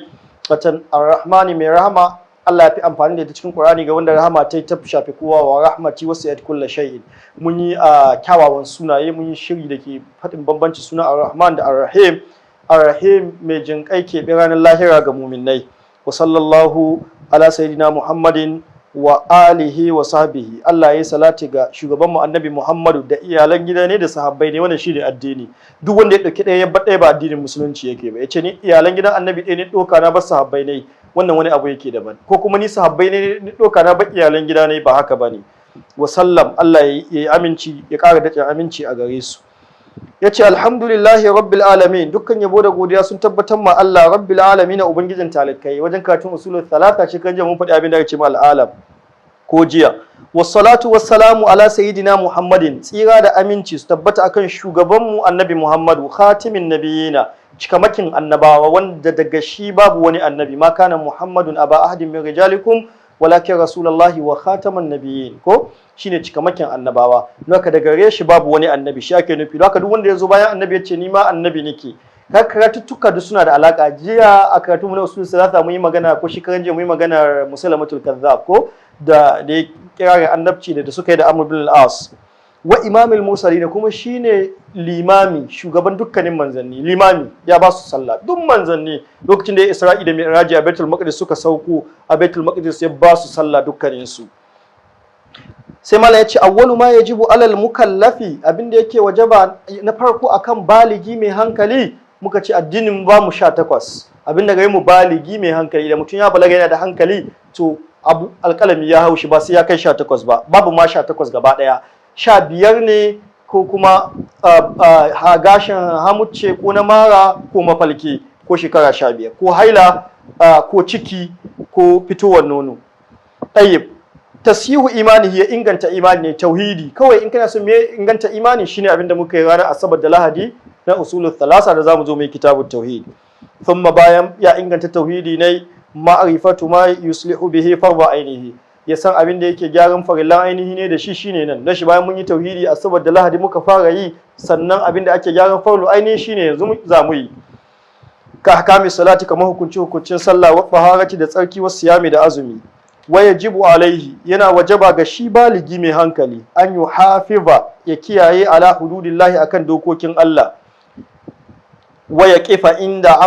Watan Ar-Rahmani, mai rahama, Allah ya fi amfani da ita cikin Qur'ani ga wanda rahama ta shafi kowa, wa rahmati wasi'at kulla shay'in. Mun yi a kyawawan sunaye, mun yi shiri da ke faɗin bambanci suna Ar-Rahman da Ar-Rahim. Ar-Rahim, mai jinƙai, keɓe ranar lahira ga muminai. Wa sallallahu ala sayyidina Muhammadin wa alihi wa sahbihi. Allah ya yi salati ga shugaban mu Annabi Muhammadu da iyalan gida ne da sahabbai ne. Wannan shine addini. Duk wanda ya dauki ɗaya ya bar ɗaya, ba addinin Musulunci yake ba. Yace ni iyalan gidan Annabi ɗaya ne ɗoka, na bar sahabbai ne, wannan wani abu yake daban. Ko kuma ni sahabbai ne ni ɗoka, na bar iyalan gida ne, ba haka bane. Wa sallam, Allah ya yi aminci, ya ƙara dace aminci a gare su. Ya ce alhamdulillahi rabbil alamin, dukkan yabo da godiya sun tabbatar ma Allah, rabbil alamin, ubangijin talikai. Wajen karatun usulul thalatha shi kan mun faɗi abin da ake ce ma al'alam, ko jiya. Wassalatu wassalamu ala sayyidina Muhammadin, tsira da aminci su tabbata akan shugabanmu Annabi Muhammadu, khatimin nabiyina, cikamakin annabawa, wanda daga shi babu wani annabi. Ma kana Muhammadun aba ahadin min rijalikum walakin rasulullahi wa khataman nabiyyin. Ko shine cikamakin annabawa, don haka daga gare shi babu wani annabi, shi ake nufi. Don haka duk wanda ya zo bayan Annabi ya ce ni ma annabi nake, ka karatuttuka duk suna da alaka. Jiya a karatu mu na usul salasa mun yi magana, ko shi karan jiya mun yi maganar Musailamatul Kazzab, ko da ya kirarin annabci da suka yi da Amr bin al-As. Wa imamul mursalin, kuma shine limami, shugaban dukkanin manzanni. Limami ya ba su sallah, duk manzanni, lokacin da ya Isra'i da Mi'raji a Baitul Maqdis, suka sauko a Baitul Maqdis, ya ba su sallah dukkanin su. Sai malam ya ce awwalu ma yajibu alal mukallafi, abinda yake wajaba na farko akan baligi mai hankali. Muka ce addinin ba mu 18, abinda gare mu baligi mai hankali, da mutum ya balaga yana da hankali, to abu alƙalami ya haushi, ba sai ya kai 18 ba. Babu ma 18 gaba ɗaya, 15 ne, ko kuma gashin hamucce ko na mara ko mafalki, ko shekara 15, ko haila, ko ciki, ko fitowar nono. Ɗayyib, tasihu imanihi, ya inganta imani ne, tauhidi kawai. In kana son me inganta imani, shine abinda muka yi ranar Asabar da Lahadi na usulul thalasa, da zamu zo mu yi kitabut tauhid. Thumma, bayan ya inganta tauhidi ne, ma'rifatu ma yuslihu bihi farda ainihi, ya san abin da yake gyaran farillan ainihi ne da shi. Shine nan na shi bayan mun yi tauhidi, Asabar da Lahadi muka fara yi, sannan abin da ake gyaran farlu ainihi shine yanzu za mu yi. Ka ahkami salati, kamar hukunci hukuncin sallah, wa taharati, da tsarki, wa siyami, da azumi. Wa yajibu alaihi, yana wajaba ga shi baligi mai hankali, an yuhafiza, ya kiyaye, ala hududillahi, akan dokokin Allah, wa ya kifa inda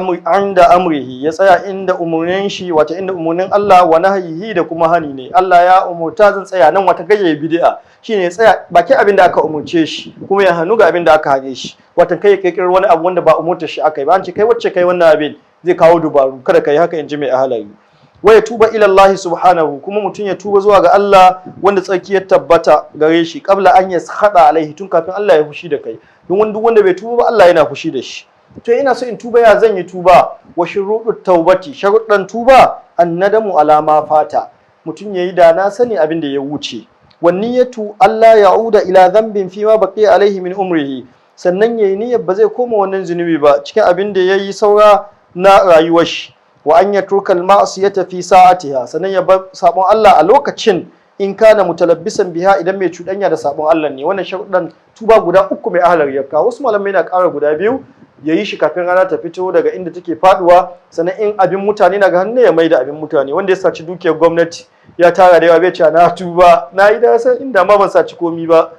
amrihi, ya tsaya inda umurnin shi, wata inda umurnin Allah, wa nahyihi, da kuma hani ne. Allah ya umurta, zan tsaya nan, wata gaye bid'a shine ya tsaya bakin abin da aka umurce shi, kuma ya hannu ga abin da aka hane shi. Wata kai ya kirkiro wani abu wanda ba umurta shi aka yi ba, an ce kai wacce kai wannan abin zai kawo dubaru, kada kai haka, in ji mai ahalari. Wa ya tuba ila Allah subhanahu, kuma mutum ya tuba zuwa ga Allah wanda tsarki ya tabbata gare shi, qabla an yaskhada alaihi, tun kafin Allah ya fushi da kai. Don wani duk wanda bai tuba ba, Allah yana fushi da shi. To, ina so in tuba, ya zan yi tuba? Wa shuruɗut taubati, sharuɗan tuba, annadamu ala ma fata, mutum yayi da na sani abin da ya wuce. Wan niyyatu alla ya'uda ila dhanbin fi ma baqiya alaihi min umrihi, sannan yayi niyyar ba zai koma wannan zunubi ba cikin abin da yayi saura na rayuwar shi. Wa an yatruka al-ma'siyata fi sa'atiha, sannan ya bar sabon Allah a lokacin, in kana mutalabbisan biha, idan mai cuɗanya da sabon Allah ne. Wannan sharuɗan tuba guda uku mai ahlar yakka. Wasu malamai na ƙara guda biyu: ya yi shi kafin rana ta fito daga inda take faduwa, sannan in abin mutane na ga hannu, ya mai da abin mutane. Wanda ya saci dukiyar gwamnati ya tara da yawa, bai ce na tuba, na yi da san inda ma ban saci komi ba,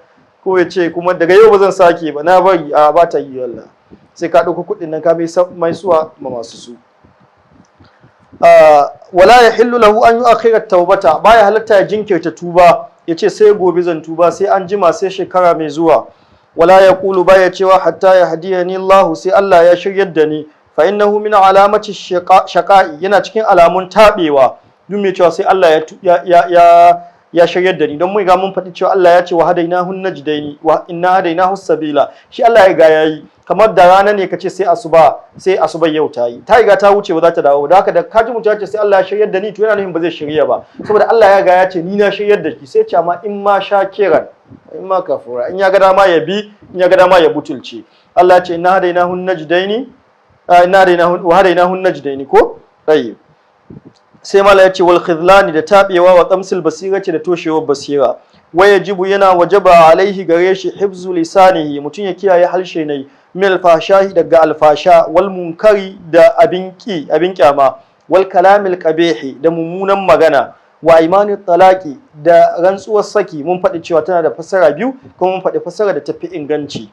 ko ya ce kuma daga yau ba zan sake ba, na bari. A ba ta yi wallah, sai ka ɗauki kuɗin nan ka mai suwa ma masu su. Wala yahillu lahu an yu'akhkhira taubata, baya halatta ya jinkirta tuba, ya ce sai gobe zan tuba, sai an jima, sai shekara mai zuwa. Wala yaqulu, baya cewa hatta yahdiyani Allah, sai Allah ya shiryar da ni. Fa innahu min alamati shaqa'i, yana cikin alamun tabewa. Duk mai cewa sai Allah ya shiryar da ni, don mun ga mun faɗi cewa Allah ya ce wa hadainahu najdaini wa inna hadainahu sabila. Shi Allah ya ga yayi kamar da rana ne kace sai asuba, sai asuba yau ta yi, ta riga ta wuce, ba za ta dawo. Da haka da kaji mutum ya ce sai Allah ya shiryar da ni, to yana nufin ba zai shirya ba, saboda Allah ya ga ya ce ni na shiryar da ki. Sai ce amma in ma shakiran in ma kafura, in ya ga dama ya bi, in ya ga dama ya butulce. Allah ya ce inna hadainahu najdaini, inna hadainahu wa hadainahu najdaini ko. Tayyib. Sai mala ya ce wal khidlani, da tabewa, wa tsamsil basira ce, da toshewar basira. Wa yajibu, yana wajaba, alaihi, gare shi, hifzu lisanihi, mutum ya kiyaye harshe ne, min alfashahi, daga alfasha, wal munkari, da abin ki, abin kyama, wal kalamil qabihi, da mummunan magana, wa imani talaqi, da rantsuwar saki. Mun faɗi cewa tana da fassara biyu, kuma mun faɗi fassara da tafi inganci.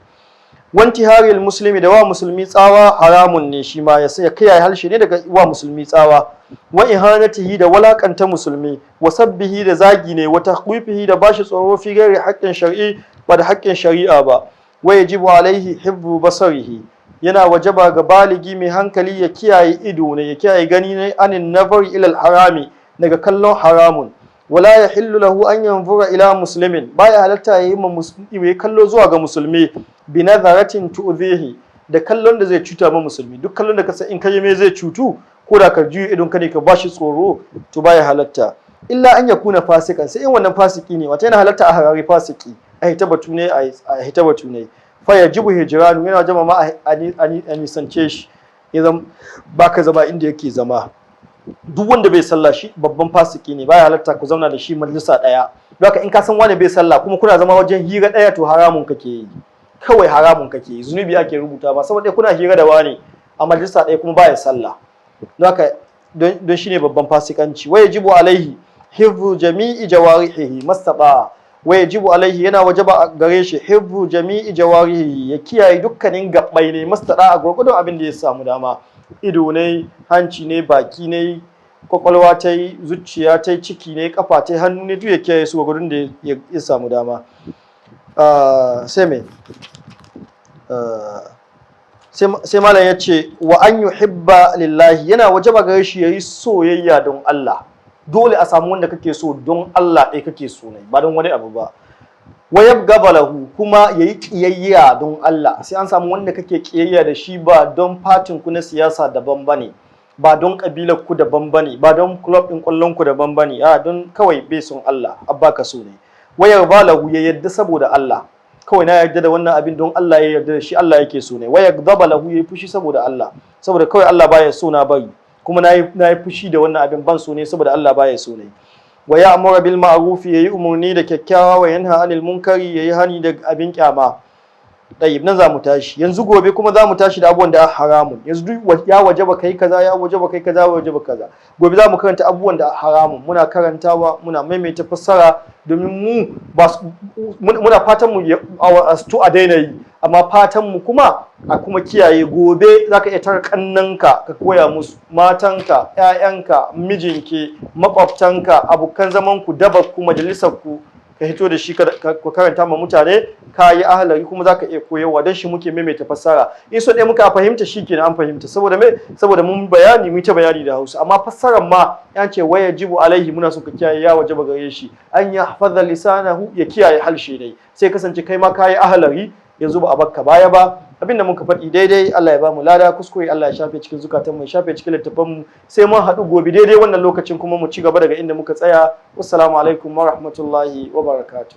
Wanti haril muslimi, da wa musulmi tsawa haramun ne shi ma, ya kiyaye harshe ne daga wa musulmi tsawa, wa ihanatihi, da walakanta musulmi, wa sabbihi, da zagi ne, wa tahqifihi, da bashi tsoro, fi gairi haƙƙin shar'i, ba da haƙƙin shari'a ba. Wa yajibu alaihi hifzu basarihi, yana wajaba ga baligi mai hankali ya kiyaye ido ne, ya kiyaye gani ne, anin nazari ila harami, daga kallon haramun. Wala yahillu lahu an yanzura ila muslimin, baya halatta yayi ma musulmi kallo zuwa ga musulmi, bi nazaratin tu'zihi, da kallon da zai cuta ma musulmi. Duk kallon da ka san in kai mai zai cutu, ko da ka juyo idon ka ne ka bashi tsoro, to baya halatta, illa an yakuna fasikan, sai in wannan fasiki ne. Wata yana halatta a harari fasiki, a hita batu ne, a hita batu ne. Fa yajibu hijranu, yana jama ma a nisance shi, idan baka zama inda yake zama. Duk wanda bai sallah shi babban fasiki ne, baya halatta ku zauna da shi majalisa daya. Haka in ka san wani bai sallah kuma kuna zama wajen hira daya, to haramun kake yi, kawai haramun kake yi, zunubi ake rubuta ba, saboda kuna hira da wani a majalisa daya kuma baya sallah. Don haka don shine babban fasikanci. Wa yajibu alaihi hifzu jami'i jawarihi mastaba. Wa yajibu alaihi, yana wajaba gare shi, hifzu jami'i jawarihi, ya kiyaye dukkanin gabbai ne, mastada, a gurgurdon abin da ya samu dama. Ido ne, hanci ne, baki ne, kwakwalwa ta yi, zuciya ta yi, ciki ne, kafa ta yi, hannu ne, duk ya kiyaye su gurgurdon da ya samu dama. Sai me? Sai malam ya ce wa an yuhibba lillahi, yana wajaba gare shi yayi soyayya don Allah. Dole a samu wanda kake so don Allah ɗaya kake so ne, ba don wani abu ba. Wa yabghada lahu, kuma yayi kiyayya don Allah. Sai an samu wanda kake kiyayya da shi, ba don fatin ku na siyasa daban bane, ba don kabilar ku daban bane, ba don club din kwallon ku daban bane, a don kawai bai son Allah abba ka so ne. Wa yarda lahu, ya yadda saboda Allah. Kawai na yarda da wannan abin don Allah ya yarda da shi, Allah yake so ne. Wa yaghdaba lahu, yayi fushi saboda Allah, saboda kawai Allah baya so na bari, kuma nayi fushi da wannan abin, ban so ne saboda Allah baya so ne. Wa ya'muru bil ma'ruf, yayi umurni da kyakkyawa, wa yanha anil munkari, yayi hani da abin kyama. Ɗayyib, nan za mu tashi yanzu. Gobe kuma za mu tashi da abubuwan da haramun. Yanzu duk ya wajaba kai kaza, ya wajaba kai kaza, ya wajaba kaza. Gobe za mu karanta abubuwan da haramun. Muna karantawa, muna maimaita fassara domin mu ba muna fatan mu to a daina yi, amma fatan mu kuma a kuma kiyaye. Gobe zaka iya tara kannanka ka koya musu, matanka, ƴaƴanka, mijinki, makwabtanka, abokan zaman ku, dabar ku, majalisar ku, ka hito da shi ka karanta ma mutane. Ka yi ahalari kuma za ka iya koyarwa. Don shi muke maimaita fassara. In so ɗaya muka fahimta, shi kenan an fahimta. Saboda me? Saboda mun bayani, mun ta bayani da Hausa, amma fassarar ma ya ce wa yajibu alaihi, muna so ka kiyaye, ya wajaba gare shi, an yahfaza lisanahu, ya kiyaye halshe dai. Sai kasance kai ma ka yi ahalari yanzu, ba a bakka baya ba. Abinda muka faɗi daidai, Allah ya ba mu lada. Kuskure, Allah ya shafe cikin zukatan mu, ya shafe cikin littafan mu. Sai mun haɗu gobe daidai wannan lokacin kuma mu ci gaba daga inda muka tsaya. Wassalamu alaikum wa rahmatullahi wa barakatuh.